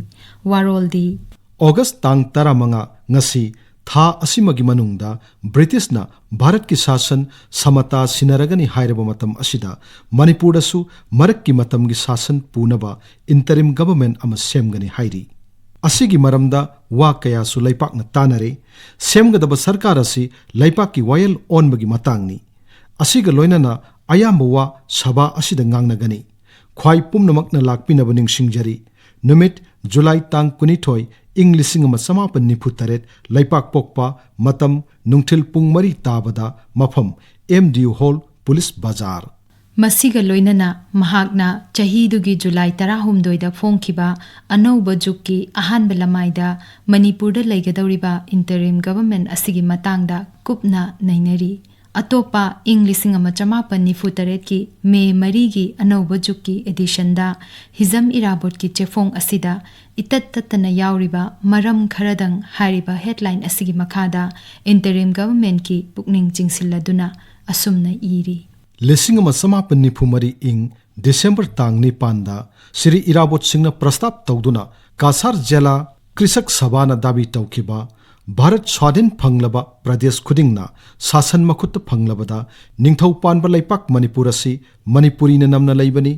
ꯋꯥꯔꯣꯜꯗꯤ꯫ ꯑꯣꯒꯁ ꯇꯥꯡ ꯇꯔꯥꯃꯉꯥ, ꯉꯁꯤ, ꯊꯥ ꯑꯁꯤꯃꯒꯤ ꯃꯅꯨꯡꯗ ꯕ꯭ꯔꯤꯇꯤꯁꯅ ꯚꯥꯔꯠꯀꯤ ꯁꯥꯁꯟ ꯁꯃꯇꯥ ꯁꯤꯟꯅꯔꯒꯅꯤ ꯍꯥꯏꯔꯕ ꯃꯇꯝ ꯑꯁꯤꯗ ꯃꯅꯤꯄꯨꯔꯗꯁꯨ ꯃꯔꯛꯀꯤ ꯃꯇꯝꯒꯤ ꯁꯥꯁꯟ ꯄꯨꯅꯕ interim government ꯑꯃ ꯁꯦꯝꯒꯅꯤ ꯍꯥꯏꯔꯤ꯫ ꯑꯁꯤꯒꯤ ꯃꯔꯝꯗ ꯋꯥ ꯀꯌꯥꯁꯨ ꯂꯩꯄꯥꯛꯅ ꯇꯥꯅꯔꯦ꯫ ꯁꯦꯝꯒꯗꯕ ꯁꯔꯀꯥꯔ ꯑꯁꯤ ꯂꯩꯄꯥꯛꯀꯤ ꯋꯥꯌꯦꯜ ꯑꯣꯟꯕꯒꯤ ꯃꯇꯥꯡꯅꯤ꯫ ꯑꯁꯤꯒ ꯂꯣꯏꯅꯅ ꯑꯌꯥꯝꯕ ꯋꯥ ꯁꯚꯥ ꯑꯁꯤꯗ ꯉꯥꯡꯅꯒꯅꯤ꯫ ꯈ꯭ꯋꯥꯏ ꯄꯨꯝꯅꯃꯛꯅ ꯂꯥꯛꯄꯤꯅꯕ ꯅꯤꯡꯁꯤꯡꯖꯔꯤ꯫ ꯅꯨꯃꯤꯠ, ꯖꯨꯂꯥꯏ ꯇꯥꯡ ꯀꯨꯟꯅꯤꯊꯣꯏ, ꯏꯪ ꯂꯤꯁꯤꯡ ꯑꯃ ꯆꯃꯥꯄꯟ ꯅꯤꯐꯨ ꯇꯔꯦꯠ, ꯂꯩꯄꯥꯛ ꯄꯣꯛꯄ꯫ ꯃꯇꯝ, ꯅꯨꯡꯊꯤꯜ ꯄꯨꯡ ꯃꯔꯤ ꯇꯥꯕꯗ꯫ ꯃꯐꯝ, M D U Hall, police ꯕꯖꯥꯔ꯫ ꯃꯁꯤꯒ ꯂꯣꯏꯅꯅ ꯃꯍꯥꯛꯅ ꯆꯍꯤꯗꯨꯒꯤ ꯖꯨꯂꯥꯏ ꯇꯔꯥꯍꯨꯝꯗꯣꯏꯗ ꯐꯣꯡꯈꯤꯕ ꯑꯅꯧꯕ ꯖꯨꯒꯀꯤ ꯑꯍꯥꯟꯕ ꯂꯃꯥꯏꯗ ꯃꯅꯤꯄꯨꯔꯗ ꯂꯩꯒꯗꯧꯔꯤꯕ interim government ꯑꯁꯤꯒꯤ ꯃꯇꯥꯡꯗ ꯀꯨꯞꯅ ꯅꯩꯅꯔꯤ꯫ ꯑꯇꯣꯞꯄ, ꯏꯪ ꯂꯤꯁꯤꯡ ꯑꯃ ꯆꯃꯥꯄꯟ ꯅꯤꯐꯨ ꯇꯔꯦꯠꯀꯤ ꯃꯦ ꯃꯔꯤꯒꯤ ꯑꯅꯧꯕ ꯖꯨꯒꯀꯤ editionꯗ ꯍꯤꯖꯝ ꯏꯔꯥꯕꯣꯠꯀꯤ ꯆꯦꯐꯣꯡ ꯑꯁꯤꯗ ꯏꯇꯠ ꯇꯠꯇꯅ ꯌꯥꯎꯔꯤꯕ ꯃꯔꯝ ꯈꯔꯗꯪ ꯍꯥꯏꯔꯤꯕ headline ꯑꯁꯤꯒꯤ ꯃꯈꯥꯗ interim governmentꯀꯤ ꯄꯨꯛꯅꯤꯡ ꯆꯤꯡꯁꯤꯜꯂꯗꯨꯅ ꯑꯁꯨꯝꯅ ꯏꯔꯤ꯫ ꯂꯤꯁꯤꯡ ꯑꯃ ꯆꯃꯥꯄꯟ ꯅꯤꯐꯨ ꯃꯔꯤ ꯏꯪ ꯗꯤꯁꯦꯝꯕꯔ ꯇꯥꯡ ꯅꯤꯄꯥꯟꯗ ꯁ꯭ꯔꯤ ꯏꯔꯥꯕꯣꯠ ꯁꯤꯡꯅ ꯄ꯭ꯔꯁꯇꯥꯞ ꯇꯧꯗꯨꯅ ꯀꯥꯁꯥꯔ ꯖꯦꯂꯥ ꯀ꯭ꯔꯤꯁꯛ ꯁꯚꯥꯅ ꯗꯥꯕꯤ ꯇꯧꯈꯤꯕ ꯚꯥꯔꯠ ꯁ꯭ꯋꯥꯙꯤꯟ ꯐꯪꯂꯕ ꯄ꯭ꯔꯗꯦꯁ ꯈꯨꯗꯤꯡꯅ ꯁꯥꯁꯟ ꯃꯈꯨꯠꯇ ꯐꯪꯂꯕꯗ ꯅꯤꯡꯊꯧ ꯄꯥꯟꯕ ꯂꯩꯄꯥꯛ ꯃꯅꯤꯄꯨꯔ ꯑꯁꯤ ꯃꯅꯤꯄꯨꯔꯤꯅ ꯅꯝꯅ ꯂꯩꯕꯅꯤ꯫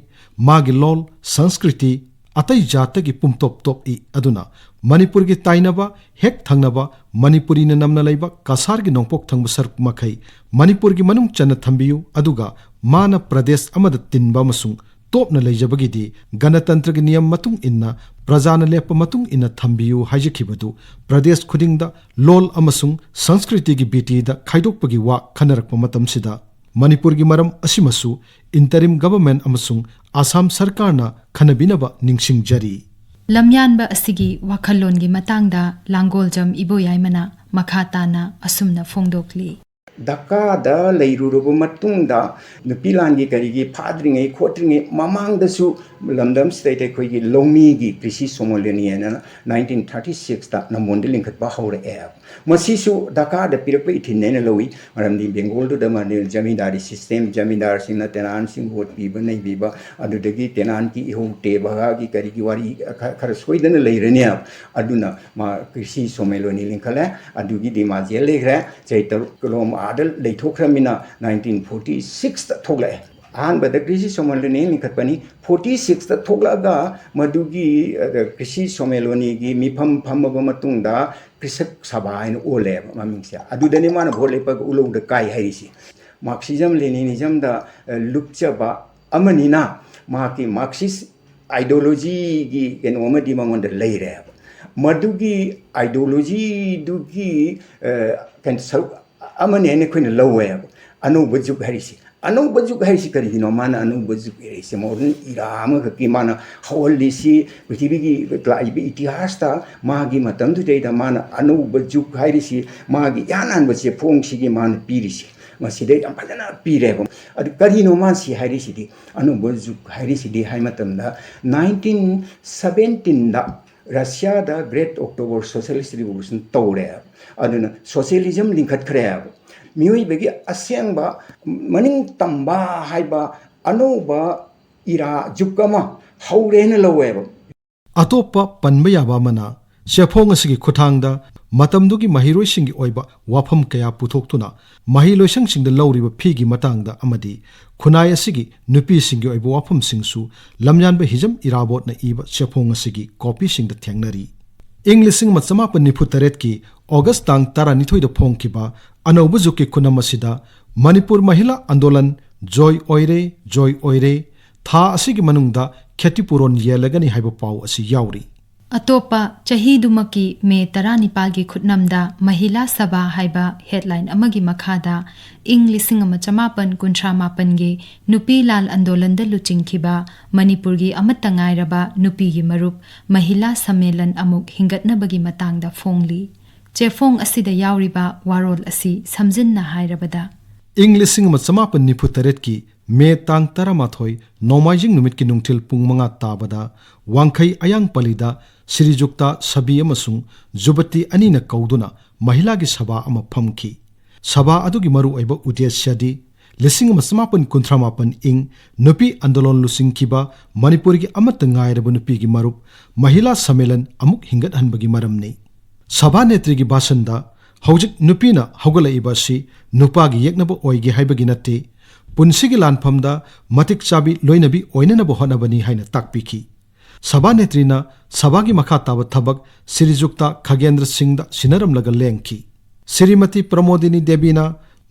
ꯃꯥꯒꯤ ꯂꯣꯜ, ꯁꯪꯁꯀ꯭ꯔꯤꯇꯤ ꯑꯇꯩ ꯖꯥꯠꯇꯒꯤ ꯄꯨꯝꯇꯣꯞ ꯇꯣꯞꯏ꯫ ꯑꯗꯨꯅ ꯃꯅꯤꯄꯨꯔꯒꯤ ꯇꯥꯏꯅꯕ ꯍꯦꯛ ꯊꯪꯅꯕ ꯃꯅꯤꯄꯨꯔꯤꯅ ꯅꯝꯅ ꯂꯩꯕ ꯀꯁꯥꯔꯒꯤ ꯅꯣꯡꯄꯣꯛ ꯊꯪꯕ ꯁꯔꯨꯛ ꯃꯈꯩ ꯃꯅꯤꯄꯨꯔꯒꯤ ꯃꯅꯨꯡ ꯆꯟꯅ ꯊꯝꯕꯤꯌꯨ, ꯑꯗꯨꯒ ꯃꯥꯅ ꯄ꯭ꯔꯗꯦꯁ ꯑꯃꯗ ꯇꯤꯟꯕ ꯑꯃꯁꯨꯡ ꯇꯣꯞꯅ ꯂꯩꯖꯕꯒꯤꯗꯤ ꯒꯅꯇꯟꯇ꯭ꯔꯒꯤ ꯅꯤꯌꯝ ꯃꯇꯨꯡ ꯏꯟꯅ, ꯄ꯭ꯔꯖꯥꯅ ꯂꯦꯞꯄ ꯃꯇꯨꯡ ꯏꯟꯅ ꯊꯝꯕꯤꯌꯨ ꯍꯥꯏꯖꯈꯤꯕꯗꯨ ꯄ꯭ꯔꯗꯦꯁ ꯈꯨꯗꯤꯡꯗ ꯂꯣꯜ ꯑꯃꯁꯨꯡ ꯁꯪꯁꯀ꯭ꯔꯤꯇꯤꯒꯤ ꯚꯤꯇꯤꯗ ꯈꯥꯏꯗꯣꯛꯄꯒꯤ ꯋꯥ ꯈꯟꯅꯔꯛꯄ ꯃꯇꯝꯁꯤꯗ ꯃꯅꯤꯄꯨꯔꯒꯤ ꯃꯔꯝ ꯑꯁꯤꯃꯁꯨ interim government ꯑꯃꯁꯨꯡ ꯑꯁꯥꯝ ꯁꯔꯀꯥꯔꯅ ꯈꯟꯅꯕꯤꯅꯕ ꯅꯤꯡꯁꯤꯡꯖꯔꯤ꯫ ꯂꯝꯌꯥꯟꯕ ꯑꯁꯤꯒꯤ ꯋꯥꯈꯜꯂꯣꯟꯒꯤ ꯃꯇꯥꯡꯗ ꯂꯥꯡꯒꯣꯜꯖꯝ ꯏꯕꯣꯌꯥꯏꯃꯅ ꯃꯈꯥ ꯇꯥꯅ ꯑꯁꯨꯝꯅ ꯐꯣꯡꯗꯣꯛꯂꯤ꯫ ꯙꯀꯥꯗ ꯂꯩꯔꯨꯔꯕ ꯃꯇꯨꯡꯗ ꯅꯨꯄꯤ ꯂꯥꯟꯒꯤ ꯀꯔꯤꯒꯤ ꯐꯥꯗ꯭ꯔꯤꯉꯩ ꯈꯣꯠꯇ꯭ꯔꯤꯉꯩ ꯃꯃꯥꯡꯗꯁꯨ ꯂꯝꯗꯝꯁꯤꯗꯩꯗ ꯑꯩꯈꯣꯏꯒꯤ ꯂꯧꯃꯤꯒꯤ ꯀ꯭ꯔꯤꯁꯤ ꯁꯣꯃꯣꯂꯦꯅꯤ ꯍꯥꯏꯅ ꯅꯥꯏꯟꯇꯤꯟ ꯊꯥꯔꯇꯤ ꯁꯤꯛꯁꯇ ꯅꯝꯕꯣꯟꯗ ꯂꯤꯡꯈꯠꯄ ꯍꯧꯔꯛꯑꯦ꯫ ꯃꯁꯤꯁꯨ ꯙꯀꯥꯗ ꯄꯤꯔꯛꯄ ꯏꯊꯤꯟ ꯍꯥꯏꯅ ꯂꯧꯏ꯫ ꯃꯔꯝꯗꯤ ꯕꯦꯡꯒꯣꯜꯗꯨꯗ ꯃꯥꯗꯤ ꯖꯃꯤꯟꯗꯥꯔꯤ system, ꯖꯃꯤꯟꯗꯥꯔꯁꯤꯡꯅ ꯇꯦꯅꯥꯟꯁꯤꯡ ꯚꯣꯠ ꯄꯤꯕ ꯅꯩꯕꯤꯕ, ꯑꯗꯨꯗꯒꯤ ꯇꯦꯅꯥꯟꯒꯤ ꯏꯍꯧ ꯇꯦ ꯚꯒꯥꯒꯤ ꯀꯔꯤꯒꯤ ꯋꯥꯔꯤ ꯈ-, ꯈꯔ ꯁꯣꯏꯗꯅ ꯂꯩꯔꯅꯦꯕ꯫ ꯑꯗꯨꯅ ꯃꯥ ꯀ꯭ꯔꯤꯁꯤ ꯁꯣꯃꯦꯂꯣꯅꯤ ꯂꯤꯡꯈꯠꯂꯦ꯫ ꯑꯗꯨꯒꯤꯗꯤ ꯃꯥ ꯖꯦꯜ ꯂꯩꯈ꯭ꯔꯦ꯫ ꯆꯍꯤ ꯇꯔꯨꯛ ꯀꯂꯣꯝ ꯑꯥꯗ ꯂꯩꯊꯣꯛꯈ꯭ꯔꯃꯤꯅ ꯅꯥꯏꯟꯇꯤꯟ ꯐꯣꯔꯇꯤ ꯁꯤꯛꯁꯇ ꯊꯣꯛꯂꯛꯑꯦ꯫ ꯑꯍꯥꯟꯕꯗ ꯀ꯭ꯔꯤꯁꯤ ꯁꯣꯃꯦꯂꯣꯅꯤ ꯂꯤꯡꯈꯠꯄꯅꯤ꯫ ꯐꯣꯔꯇꯤ ꯁꯤꯛꯁꯇ ꯊꯣꯛꯂꯛꯑꯒ ꯃꯗꯨꯒꯤ, ꯑ, ꯀ꯭ꯔꯤꯁꯤ ꯁꯣꯃꯦꯂꯣꯅꯤꯒꯤ ꯃꯤꯐꯝ ꯐꯝꯃꯕ ꯃꯇꯨꯡꯗ ꯀ꯭ꯔꯤꯁꯛ ꯁꯚꯥ ꯍꯥꯏꯅ ꯑꯣꯜꯂꯦꯕ ꯃꯃꯤꯡꯁꯦ꯫ ꯑꯗꯨꯗꯅꯤ ꯃꯥꯅ ꯚꯣꯠ ꯂꯦꯞꯄꯒ ꯎꯂꯧꯗ ꯀꯥꯏ ꯍꯥꯏꯔꯤꯁꯤ꯫ ꯃꯥꯔꯛꯁꯤꯖꯝ ꯂꯦꯅꯤꯅꯤꯖꯝꯗ, ꯑ, ꯂꯨꯞꯆꯕ ꯑꯃꯅꯤꯅ ꯃꯍꯥꯛꯀꯤ ꯃꯥꯔꯛꯁꯤꯁ ideologyꯒꯤ ꯀꯩꯅꯣ ꯑꯃꯗꯤ ꯃꯉꯣꯟꯗ ꯂꯩꯔꯦꯕ꯫ ꯃꯗꯨꯒꯤ ideologyꯗꯨꯒꯤ, ꯑ, ꯀꯩꯅꯣ ꯁꯔꯨꯛ ꯑꯃꯅꯤ ꯍꯥꯏꯅ ꯑꯩꯈꯣꯏꯅ ꯂꯧꯋꯦꯕ꯫ ꯑꯅꯧꯕ ꯖꯨꯒ ꯍꯥꯏꯔꯤꯁꯤ, ꯑꯅꯧꯕ ꯖꯨꯒ ꯍꯥꯏꯔꯤꯁꯤ ꯀꯔꯤꯒꯤꯅꯣ? ꯃꯥꯅ ꯑꯅꯧꯕ ꯖꯨꯒ ꯍꯥꯏꯔꯤꯁꯤ modern era ꯑꯃꯈꯛꯀꯤ ꯃꯥꯅ ꯍꯧꯍꯜꯂꯤꯁꯤ꯫ ꯄ꯭ꯔꯤꯊꯤꯕꯤꯒꯤ ꯂꯥꯛꯏꯕ ꯏꯇꯤꯍꯥꯁꯇ ꯃꯥꯒꯤ ꯃꯇꯝꯗꯨꯗꯩꯗ ꯃꯥꯅ ꯑꯅꯧꯕ ꯖꯨꯒ ꯍꯥꯏꯔꯤꯁꯤ ꯃꯥꯒꯤ ꯏꯍꯥꯟ ꯍꯥꯟꯕ ꯆꯦꯐꯣꯡꯁꯤꯒꯤ ꯃꯥꯅ ꯄꯤꯔꯤꯁꯤ꯫ ꯃꯁꯤꯗ ꯌꯥꯝ ꯐꯖꯅ ꯄꯤꯔꯦꯕ꯫ ꯑꯗꯨ ꯀꯔꯤꯅꯣ ꯃꯥ ꯁꯤ ꯍꯥꯏꯔꯤꯁꯤꯗꯤ, ꯑꯅꯧꯕ ꯖꯨꯒ ꯍꯥꯏꯔꯤꯁꯤꯗꯤ ꯍꯥꯏ ꯃꯇꯝꯗ, nineteen ꯁꯕꯦꯟꯇꯤꯟꯗ ꯔꯁꯤꯌꯥꯗ Great October Socialist Revolution ꯇꯧꯔꯦ꯫ ꯑꯗꯨꯅ socialism ꯂꯤꯡꯈꯠꯈ꯭ꯔꯦꯕ꯫ ꯃꯤꯑꯣꯏꯕꯒꯤ ꯑꯁꯦꯡꯕ ꯃꯅꯤꯡ ꯇꯝꯕ ꯍꯥꯏꯕ ꯑꯅꯧꯕ era, ꯖꯨꯒ ꯑꯃ ꯍꯧꯔꯦꯅ ꯂꯧꯋꯦꯕ꯫ ꯑꯇꯣꯞꯄ ꯄꯟꯕ ꯌꯥꯕ ꯑꯃꯅ, ꯆꯦꯐꯣꯡ ꯑꯁꯤꯒꯤ ꯈꯨꯠꯊꯥꯡꯗ ꯃꯇꯝꯗꯨꯒꯤ ꯃꯍꯩꯔꯣꯏꯁꯤꯡꯒꯤ ꯑꯣꯏꯕ ꯋꯥꯐꯝ ꯀꯌꯥ ꯄꯨꯊꯣꯛꯇꯨꯅ ꯃꯍꯩ ꯂꯣꯏꯁꯪꯁꯤꯡꯗ ꯂꯧꯔꯤꯕ ꯐꯤꯒꯤ ꯃꯇꯥꯡꯗ ꯑꯃꯗꯤ ꯈꯨꯟꯅꯥꯏ ꯑꯁꯤꯒꯤ ꯅꯨꯄꯤꯁꯤꯡꯒꯤ ꯑꯣꯏꯕ ꯋꯥꯐꯝꯁꯤꯡꯁꯨ ꯂꯝꯌꯥꯟꯕ ꯍꯤꯖꯝ ꯏꯔꯥꯕꯣꯠꯅ ꯏꯕ ꯆꯦꯐꯣꯡ ꯑꯁꯤꯒꯤ ꯀꯣꯄꯤꯁꯤꯡꯗ ꯊꯦꯡꯅꯔꯤ꯫ ꯏꯪ ꯂꯤꯁꯤꯡ ꯑꯃ ꯆꯃꯥꯄꯟ ꯅꯤꯐꯨ ꯇꯔꯦꯠꯀꯤ ꯑꯣꯒꯁ ꯇꯥꯡ ꯇꯔꯥꯅꯤꯊꯣꯏꯗ ꯐꯣꯡꯈꯤꯕ ꯑꯅꯧꯕ ꯖꯨꯒꯀꯤ ꯈꯨꯅꯝ ꯑꯁꯤꯗ ꯃꯅꯤꯄꯨꯔ ꯃꯍꯤꯂꯥ ꯑꯟꯗꯣꯂꯟ ꯖꯣꯏ ꯑꯣꯏꯔꯦ, ꯖꯣꯏ ꯑꯣꯏꯔꯦ, ꯊꯥ ꯑꯁꯤꯒꯤ ꯃꯅꯨꯡꯗ ꯈꯦꯇꯤꯄꯨꯔꯣꯟ ꯌꯦꯜꯂꯒꯅꯤ ꯍꯥꯏꯕ ꯄꯥꯎ ꯑꯁꯤ ꯌꯥꯎꯔꯤ꯫ ꯑꯇꯣꯞꯄ ꯆꯍꯤꯗꯨꯃꯛꯀꯤ ꯃꯦ ꯇꯔꯥꯅꯤꯄꯥꯜꯒꯤ ꯈꯨꯠꯅꯝꯗ ꯃꯍꯤꯂꯥ ꯁꯚꯥ ꯍꯥꯏꯕ headline ꯑꯃꯒꯤ ꯃꯈꯥꯗ ꯏꯪ ꯂꯤꯁꯤꯡ ꯑꯃ ꯆꯃꯥꯄꯟ ꯀꯨꯟꯊ꯭ꯔꯥ ꯃꯥꯄꯟꯒꯤ ꯅꯨꯄꯤ ꯂꯥꯜ ꯑꯟꯗꯣꯂꯟꯗ ꯂꯨꯆꯤꯡꯈꯤꯕ ꯃꯅꯤꯄꯨꯔꯒꯤ ꯑꯃꯠꯇ ꯉꯥꯏꯔꯕ ꯅꯨꯄꯤꯒꯤ ꯃꯔꯨꯞ ꯃꯍꯤꯂꯥ ꯁꯝꯃꯦꯂꯟ ꯑꯃꯨꯛ ꯍꯤꯡꯒꯠꯅꯕꯒꯤ ꯃꯇꯥꯡꯗ ꯐꯣꯡꯂꯤ꯫ ꯆꯦꯐꯣꯡ ꯑꯁꯤꯗ ꯌꯥꯎꯔꯤꯕ ꯋꯥꯔꯣꯜ ꯑꯁꯤ ꯁꯝꯖꯤꯟꯅ ꯍꯥꯏꯔꯕꯗ, ꯏꯪ ꯂꯤꯁꯤꯡ ꯑꯃ ꯆꯃꯥꯄꯟ ꯅꯤꯐꯨ ꯇꯔꯦꯠꯀꯤ ꯃꯦ ꯇꯥꯡ ꯇꯔꯥꯃꯥꯊꯣꯏ ꯅꯣꯡꯃꯥꯏꯖꯤꯡ ꯅꯨꯃꯤꯠꯀꯤ ꯅꯨꯡꯊꯤꯜ ꯄꯨꯡ ꯃꯉꯥ ꯇꯥꯕꯗ ꯋꯥꯡꯈꯩ ꯑꯌꯥꯡꯄꯜꯂꯤꯗ ꯁ꯭ꯔꯤꯖꯨꯛꯇ ꯁꯕꯤ ꯑꯃꯁꯨꯡ ꯖꯨꯕꯇꯤ ꯑꯅꯤꯅ ꯀꯧꯗꯨꯅ ꯃꯍꯤꯂꯥꯒꯤ ꯁꯚꯥ ꯑꯃ ꯐꯝꯈꯤ꯫ ꯁꯚꯥ ꯑꯗꯨꯒꯤ ꯃꯔꯨꯑꯣꯏꯕ ꯎꯗꯦꯁ꯭ꯌꯗꯤ ꯂꯤꯁꯤꯡ ꯑꯃ ꯆꯃꯥꯄꯟ ꯀꯨꯟꯊ꯭ꯔꯥ ꯃꯥꯄꯟ ꯏꯪ ꯅꯨꯄꯤ ꯑꯟꯗꯣꯂꯟ ꯂꯨꯆꯤꯡꯈꯤꯕ ꯃꯅꯤꯄꯨꯔꯒꯤ ꯑꯃꯠꯇ ꯉꯥꯏꯔꯕ ꯅꯨꯄꯤꯒꯤ ꯃꯔꯨꯞ ꯃꯍꯤꯂꯥ ꯁꯝꯃꯦꯂꯟ ꯑꯃꯨꯛ ꯍꯤꯡꯒꯠꯍꯟꯕꯒꯤ ꯃꯔꯝꯅꯤ꯫ ꯁꯚꯥꯅꯦꯇ꯭ꯔꯤꯒꯤ ꯚꯥꯁꯟꯗ ꯍꯧꯖꯤꯛ ꯅꯨꯄꯤꯅ ꯍꯧꯒꯠꯂꯛꯏꯕ ꯑꯁꯤ ꯅꯨꯄꯥꯒꯤ ꯌꯦꯛꯅꯕ ꯑꯣꯏꯒꯦ ꯍꯥꯏꯕꯒꯤ ꯅꯠꯇꯦ, ꯄꯨꯟꯁꯤꯒꯤ ꯂꯥꯟꯐꯝꯗ ꯃꯇꯤꯛ ꯆꯥꯕꯤ ꯂꯣꯏꯅꯕꯤ ꯑꯣꯏꯅꯅꯕ ꯍꯣꯠꯅꯕꯅꯤ ꯍꯥꯏꯅ ꯇꯥꯛꯄꯤꯈꯤ꯫ ꯁꯚꯥꯅꯦꯇ꯭ꯔꯤꯅ ꯁꯚꯥꯒꯤ ꯃꯈꯥ ꯇꯥꯕ ꯊꯕꯛ ꯁ꯭ꯔꯤꯖꯨꯛꯇ ꯈꯒꯦꯟꯗ꯭ꯔ ꯁꯤꯡꯗ ꯁꯤꯟꯅꯔꯝꯂꯒ ꯂꯦꯡꯈꯤ꯫ ꯁ꯭ꯔꯤꯃꯇꯤ ꯄ꯭ꯔꯃꯣꯗꯤꯅꯤ ꯗꯦꯕꯤꯅ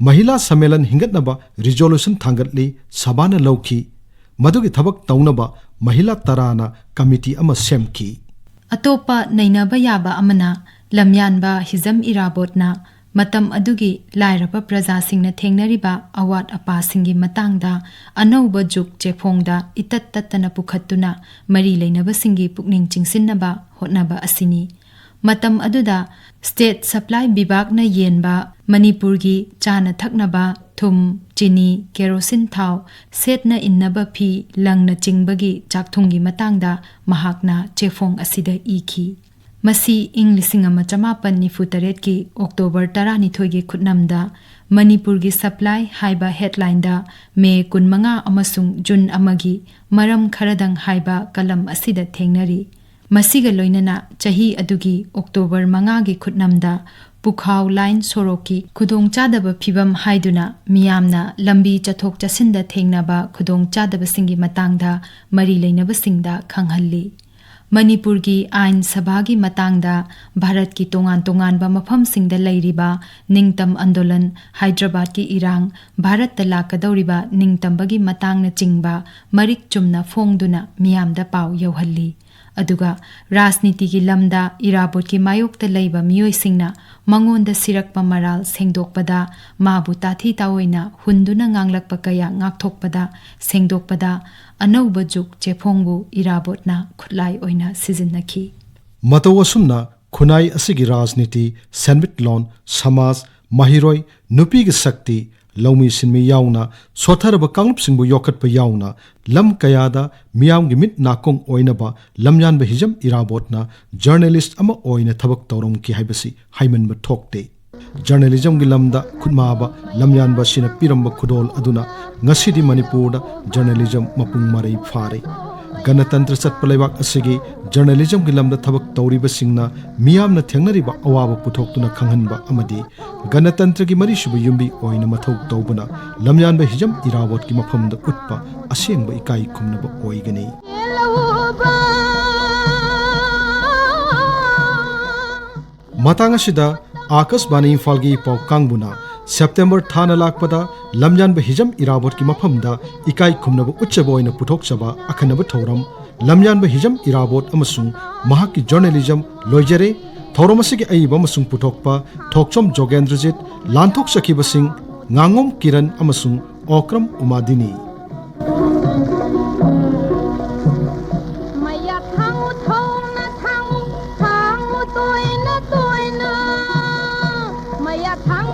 ꯃꯍꯤꯂꯥ ꯁꯝꯃꯦꯂꯟ ꯍꯤꯡꯒꯠꯅꯕ resolution ꯊꯥꯡꯒꯠꯂꯤ, ꯁꯚꯥꯅ ꯂꯧꯈꯤ꯫ ꯃꯗꯨꯒꯤ ꯊꯕꯛ ꯇꯧꯅꯕ ꯃꯍꯤꯂꯥ ꯇꯔꯥꯅ ꯀꯃꯤꯇꯤ ꯑꯃ ꯁꯦꯝꯈꯤ꯫ ꯑꯇꯣꯞꯄ ꯅꯩꯅꯕ ꯌꯥꯕ ꯑꯃꯅ, ꯂꯝꯌꯥꯟꯕ ꯍꯤꯖꯝ ꯏꯔꯥꯕꯣꯠꯅ ꯃꯇꯝ ꯑꯗꯨꯒꯤ ꯂꯥꯏꯔꯕ ꯄ꯭ꯔꯖꯥꯁꯤꯡꯅ ꯊꯦꯡꯅꯔꯤꯕ ꯑꯋꯥꯠ ꯑꯄꯥꯁꯤꯡꯒꯤ ꯃꯇꯥꯡꯗ ꯑꯅꯧꯕ ꯖꯨꯒ ꯆꯦꯐꯣꯡꯗ ꯏꯇꯠ ꯇꯠꯇꯅ ꯄꯨꯈꯠꯇꯨꯅ ꯃꯔꯤ ꯂꯩꯅꯕꯁꯤꯡꯒꯤ ꯄꯨꯛꯅꯤꯡ ꯆꯤꯡꯁꯤꯟꯅꯕ ꯍꯣꯠꯅꯕ ꯑꯁꯤꯅꯤ꯫ ꯃꯇꯝ ꯑꯗꯨꯗ state supply ꯕꯤꯚꯥꯒꯅ ꯌꯦꯟꯕ ꯃꯅꯤꯄꯨꯔꯒꯤ ꯆꯥꯅ ꯊꯛꯅꯕ ꯊꯨꯝ, ꯆꯤꯅꯤ, ꯀꯦꯔꯣꯁꯤꯟ ꯊꯥꯎ, ꯁꯦꯠꯅ ꯏꯟꯅꯕ ꯐꯤ, ꯂꯪꯅꯆꯤꯡꯕꯒꯤ ꯆꯥꯛꯊꯨꯡꯒꯤ ꯃꯇꯥꯡꯗ ꯃꯍꯥꯛꯅ ꯆꯦꯐꯣꯡ ꯑꯁꯤꯗ ꯏꯈꯤ꯫ ꯃꯁꯤ ꯏꯪ ꯂꯤꯁꯤꯡ ꯑꯃ ꯆꯃꯥꯄꯟ ꯅꯤꯐꯨ ꯇꯔꯦꯠꯀꯤ ꯑꯣꯛꯇꯣꯕꯔ ꯇꯔꯥꯅꯤꯊꯣꯏꯒꯤ ꯈꯨꯠꯅꯝꯗ ꯃꯅꯤꯄꯨꯔꯒꯤ supply ꯍꯥꯏꯕ headlineꯗ ꯃꯦ ꯀꯨꯟꯃꯉꯥ ꯑꯃꯁꯨꯡ ꯖꯨꯟ ꯑꯃꯒꯤ ꯃꯔꯝ ꯈꯔꯗꯪ ꯍꯥꯏꯕ ꯀꯂꯝ ꯑꯁꯤꯗ ꯊꯦꯡꯅꯔꯤ꯫ ꯃꯁꯤꯒ ꯂꯣꯏꯅꯅ ꯆꯍꯤ ꯑꯗꯨꯒꯤ ꯑꯣꯛꯇꯣꯕꯔ ꯃꯉꯥꯒꯤ ꯈꯨꯠꯅꯝꯗ ꯄꯨꯈꯥꯎ line ꯁꯣꯔꯣꯛꯀꯤ ꯈꯨꯗꯣꯡꯆꯥꯗꯕ ꯐꯤꯚꯝ ꯍꯥꯏꯗꯨꯅ ꯃꯤꯌꯥꯝꯅ ꯂꯝꯕꯤ ꯆꯠꯊꯣꯛ ꯆꯠꯁꯤꯟꯗ ꯊꯦꯡꯅꯕ ꯈꯨꯗꯣꯡꯆꯥꯗꯕꯁꯤꯡꯒꯤ ꯃꯇꯥꯡꯗ ꯃꯔꯤ ꯂꯩꯅꯕꯁꯤꯡꯗ ꯈꯪꯍꯜꯂꯤ꯫ ꯃꯅꯤꯄꯨꯔꯒꯤ ꯑꯥꯏꯟ ꯁꯚꯥꯒꯤ ꯃꯇꯥꯡꯗ ꯚꯥꯔꯠꯀꯤ ꯇꯣꯉꯥꯟ ꯇꯣꯉꯥꯟꯕ ꯃꯐꯝꯁꯤꯡꯗ ꯂꯩꯔꯤꯕ ꯅꯤꯡꯇꯝ ꯑꯟꯗꯣꯂꯟ, ꯍꯥꯏꯗ꯭ꯔꯕꯥꯗꯀꯤ ꯏꯔꯥꯡ, ꯚꯥꯔꯠꯇ ꯂꯥꯛꯀꯗꯧꯔꯤꯕ ꯅꯤꯡꯇꯝꯕꯒꯤ ꯃꯇꯥꯡꯅꯆꯤꯡꯕ ꯃꯔꯤꯛ ꯆꯨꯝꯅ ꯐꯣꯡꯗꯨꯅ ꯃꯤꯌꯥꯝꯗ ꯄꯥꯎ ꯌꯧꯍꯜꯂꯤ꯫ ꯑꯗꯨꯒ ꯔꯥꯖꯅꯤꯇꯤꯒꯤ ꯂꯝꯗ ꯏꯔꯥꯕꯣꯠꯀꯤ ꯃꯥꯌꯣꯛꯇ ꯂꯩꯕ ꯃꯤꯑꯣꯏꯁꯤꯡꯅ ꯃꯉꯣꯟꯗ ꯁꯤꯔꯛꯄ ꯃꯔꯥꯜ ꯁꯦꯡꯗꯣꯛꯄꯗ, ꯃꯥꯕꯨ ꯇꯥꯊꯤ ꯇꯥꯑꯣꯏꯅ ꯍꯨꯟꯗꯨꯅ ꯉꯥꯡꯂꯛꯄ ꯀꯌꯥ ꯉꯥꯛꯊꯣꯛꯄꯗ, ꯁꯦꯡꯗꯣꯛꯄꯗ ꯑꯅꯧꯕ ꯖꯨꯒ ꯆꯦꯐꯣꯡꯕꯨ ꯏꯔꯥꯕꯣꯠꯅ ꯈꯨꯠꯂꯥꯏ ꯑꯣꯏꯅ ꯁꯤꯖꯤꯟꯅꯈꯤ꯫ ꯃꯇꯧ ꯑꯁꯨꯝꯅ ꯈꯨꯟꯅꯥꯏ ꯑꯁꯤꯒꯤ ꯔꯥꯖꯅꯤꯇꯤ, ꯁꯦꯟꯃꯤꯠꯂꯣꯟ, ꯁꯃꯥꯖ, ꯃꯍꯩꯔꯣꯏ, ꯅꯨꯄꯤꯒꯤ ꯁꯛꯇꯤ, ꯂꯧꯃꯤ ꯁꯤꯟꯃꯤ ꯌꯥꯎꯅ ꯁꯣꯠꯊꯔꯕ ꯀꯥꯡꯂꯨꯞꯁꯤꯡꯕꯨ ꯌꯣꯛꯈꯠꯄ ꯌꯥꯎꯅ ꯂꯝ ꯀꯌꯥꯗ ꯃꯤꯌꯥꯝꯒꯤ ꯃꯤꯠ ꯅꯥꯀꯣꯡ ꯑꯣꯏꯅꯕ ꯂꯝꯌꯥꯟꯕ ꯍꯤꯖꯝ ꯏꯔꯥꯕꯣꯠꯅ ꯖꯔꯅꯦꯂꯤꯁ ꯑꯃ ꯑꯣꯏꯅ ꯊꯕꯛ ꯇꯧꯔꯝꯈꯤ ꯍꯥꯏꯕꯁꯤ ꯍꯥꯏꯃꯟꯕ ꯊꯣꯛꯇꯦ꯫ ꯖꯔꯅꯦꯂꯤꯖꯝꯒꯤ ꯂꯝꯗ ꯈꯨꯠꯃꯥꯕ ꯂꯝꯌꯥꯟꯕ ꯑꯁꯤꯅ ꯄꯤꯔꯝꯕ ꯈꯨꯗꯣꯜ ꯑꯗꯨꯅ ꯉꯁꯤꯗꯤ ꯃꯅꯤꯄꯨꯔꯗ ꯖꯔꯅꯦꯂꯤꯖꯝ ꯃꯄꯨꯡ ꯃꯔꯩ ꯐꯥꯔꯦ꯫ ꯒꯅꯇꯟꯇ꯭ꯔ ꯆꯠꯄ ꯂꯩꯕꯥꯛ ꯑꯁꯤꯒꯤ ꯖꯔꯅꯦꯂꯤꯖꯝꯒꯤ ꯂꯝꯗ ꯊꯕꯛ ꯇꯧꯔꯤꯕꯁꯤꯡꯅ ꯃꯤꯌꯥꯝꯅ ꯊꯦꯡꯅꯔꯤꯕ ꯑꯋꯥꯕ ꯄꯨꯊꯣꯛꯇꯨꯅ ꯈꯪꯍꯟꯕ ꯑꯃꯗꯤ ꯒꯅꯇꯟꯇ꯭ꯔꯒꯤ ꯃꯔꯤꯁꯨꯕ ꯌꯨꯝꯕꯤ ꯑꯣꯏꯅ ꯃꯊꯧ ꯇꯧꯕꯅ ꯂꯝꯌꯥꯟꯕ ꯍꯤꯖꯝ ꯏꯔꯥꯕꯣꯠꯀꯤ ꯃꯐꯝꯗ ꯎꯠꯄ ꯑꯁꯦꯡꯕ ꯏꯀꯥꯏ ꯈꯨꯝꯅꯕ ꯑꯣꯏꯒꯅꯤ꯫ ꯃꯇꯥꯡ ꯑꯁꯤꯗ ꯑꯥꯀꯥꯁꯕꯥꯅꯤ ꯏꯝꯐꯥꯜꯒꯤ ꯄꯥꯎ ꯀꯥꯡꯕꯨꯅ ꯁꯦꯞꯇꯦꯝꯕꯔ ꯊꯥꯅ ꯂꯥꯛꯄꯗ ꯂꯝꯌꯥꯟꯕ ꯍꯤꯖꯝ ꯏꯔꯥꯕꯣꯠꯀꯤ ꯃꯐꯝꯗ ꯏꯀꯥꯏ ꯈꯨꯝꯅꯕ ꯎꯠꯆꯕ ꯑꯣꯏꯅ ꯄꯨꯊꯣꯛꯆꯕ ꯑꯈꯟꯅꯕ ꯊꯧꯔꯝ ꯂꯝꯌꯥꯟꯕ ꯍꯤꯖꯝ ꯏꯔꯥꯕꯣꯠ ꯑꯃꯁꯨꯡ ꯃꯍꯥꯛꯀꯤ ꯖꯔꯅꯦꯂꯤꯖꯝ ꯂꯣꯏꯖꯔꯦ꯫ ꯊꯧꯔꯝ ꯑꯁꯤꯒꯤ ꯑꯏꯕ ꯑꯃꯁꯨꯡ ꯄꯨꯊꯣꯛꯄ ꯊꯣꯛꯆꯣꯝ ꯖꯣꯒꯦꯟꯗ꯭ꯔꯖꯤꯠ, ꯂꯥꯟꯊꯣꯛꯆꯈꯤꯕꯁꯤꯡ ꯉꯥꯉꯣꯝ ꯀꯤꯔꯟ ꯑꯃꯁꯨꯡ ꯑꯣꯀ꯭ꯔꯝ ꯎꯃꯥꯗꯤꯅꯤ꯫ ꯃꯌꯥ ꯊꯥꯡꯉꯨ ꯊꯧꯅ ꯊꯥꯡꯉꯨ, ꯊꯥꯡꯉꯨ ꯇꯣꯏꯅ ꯇꯣꯏꯅ꯫ ꯃꯌꯥ ꯊꯥꯡ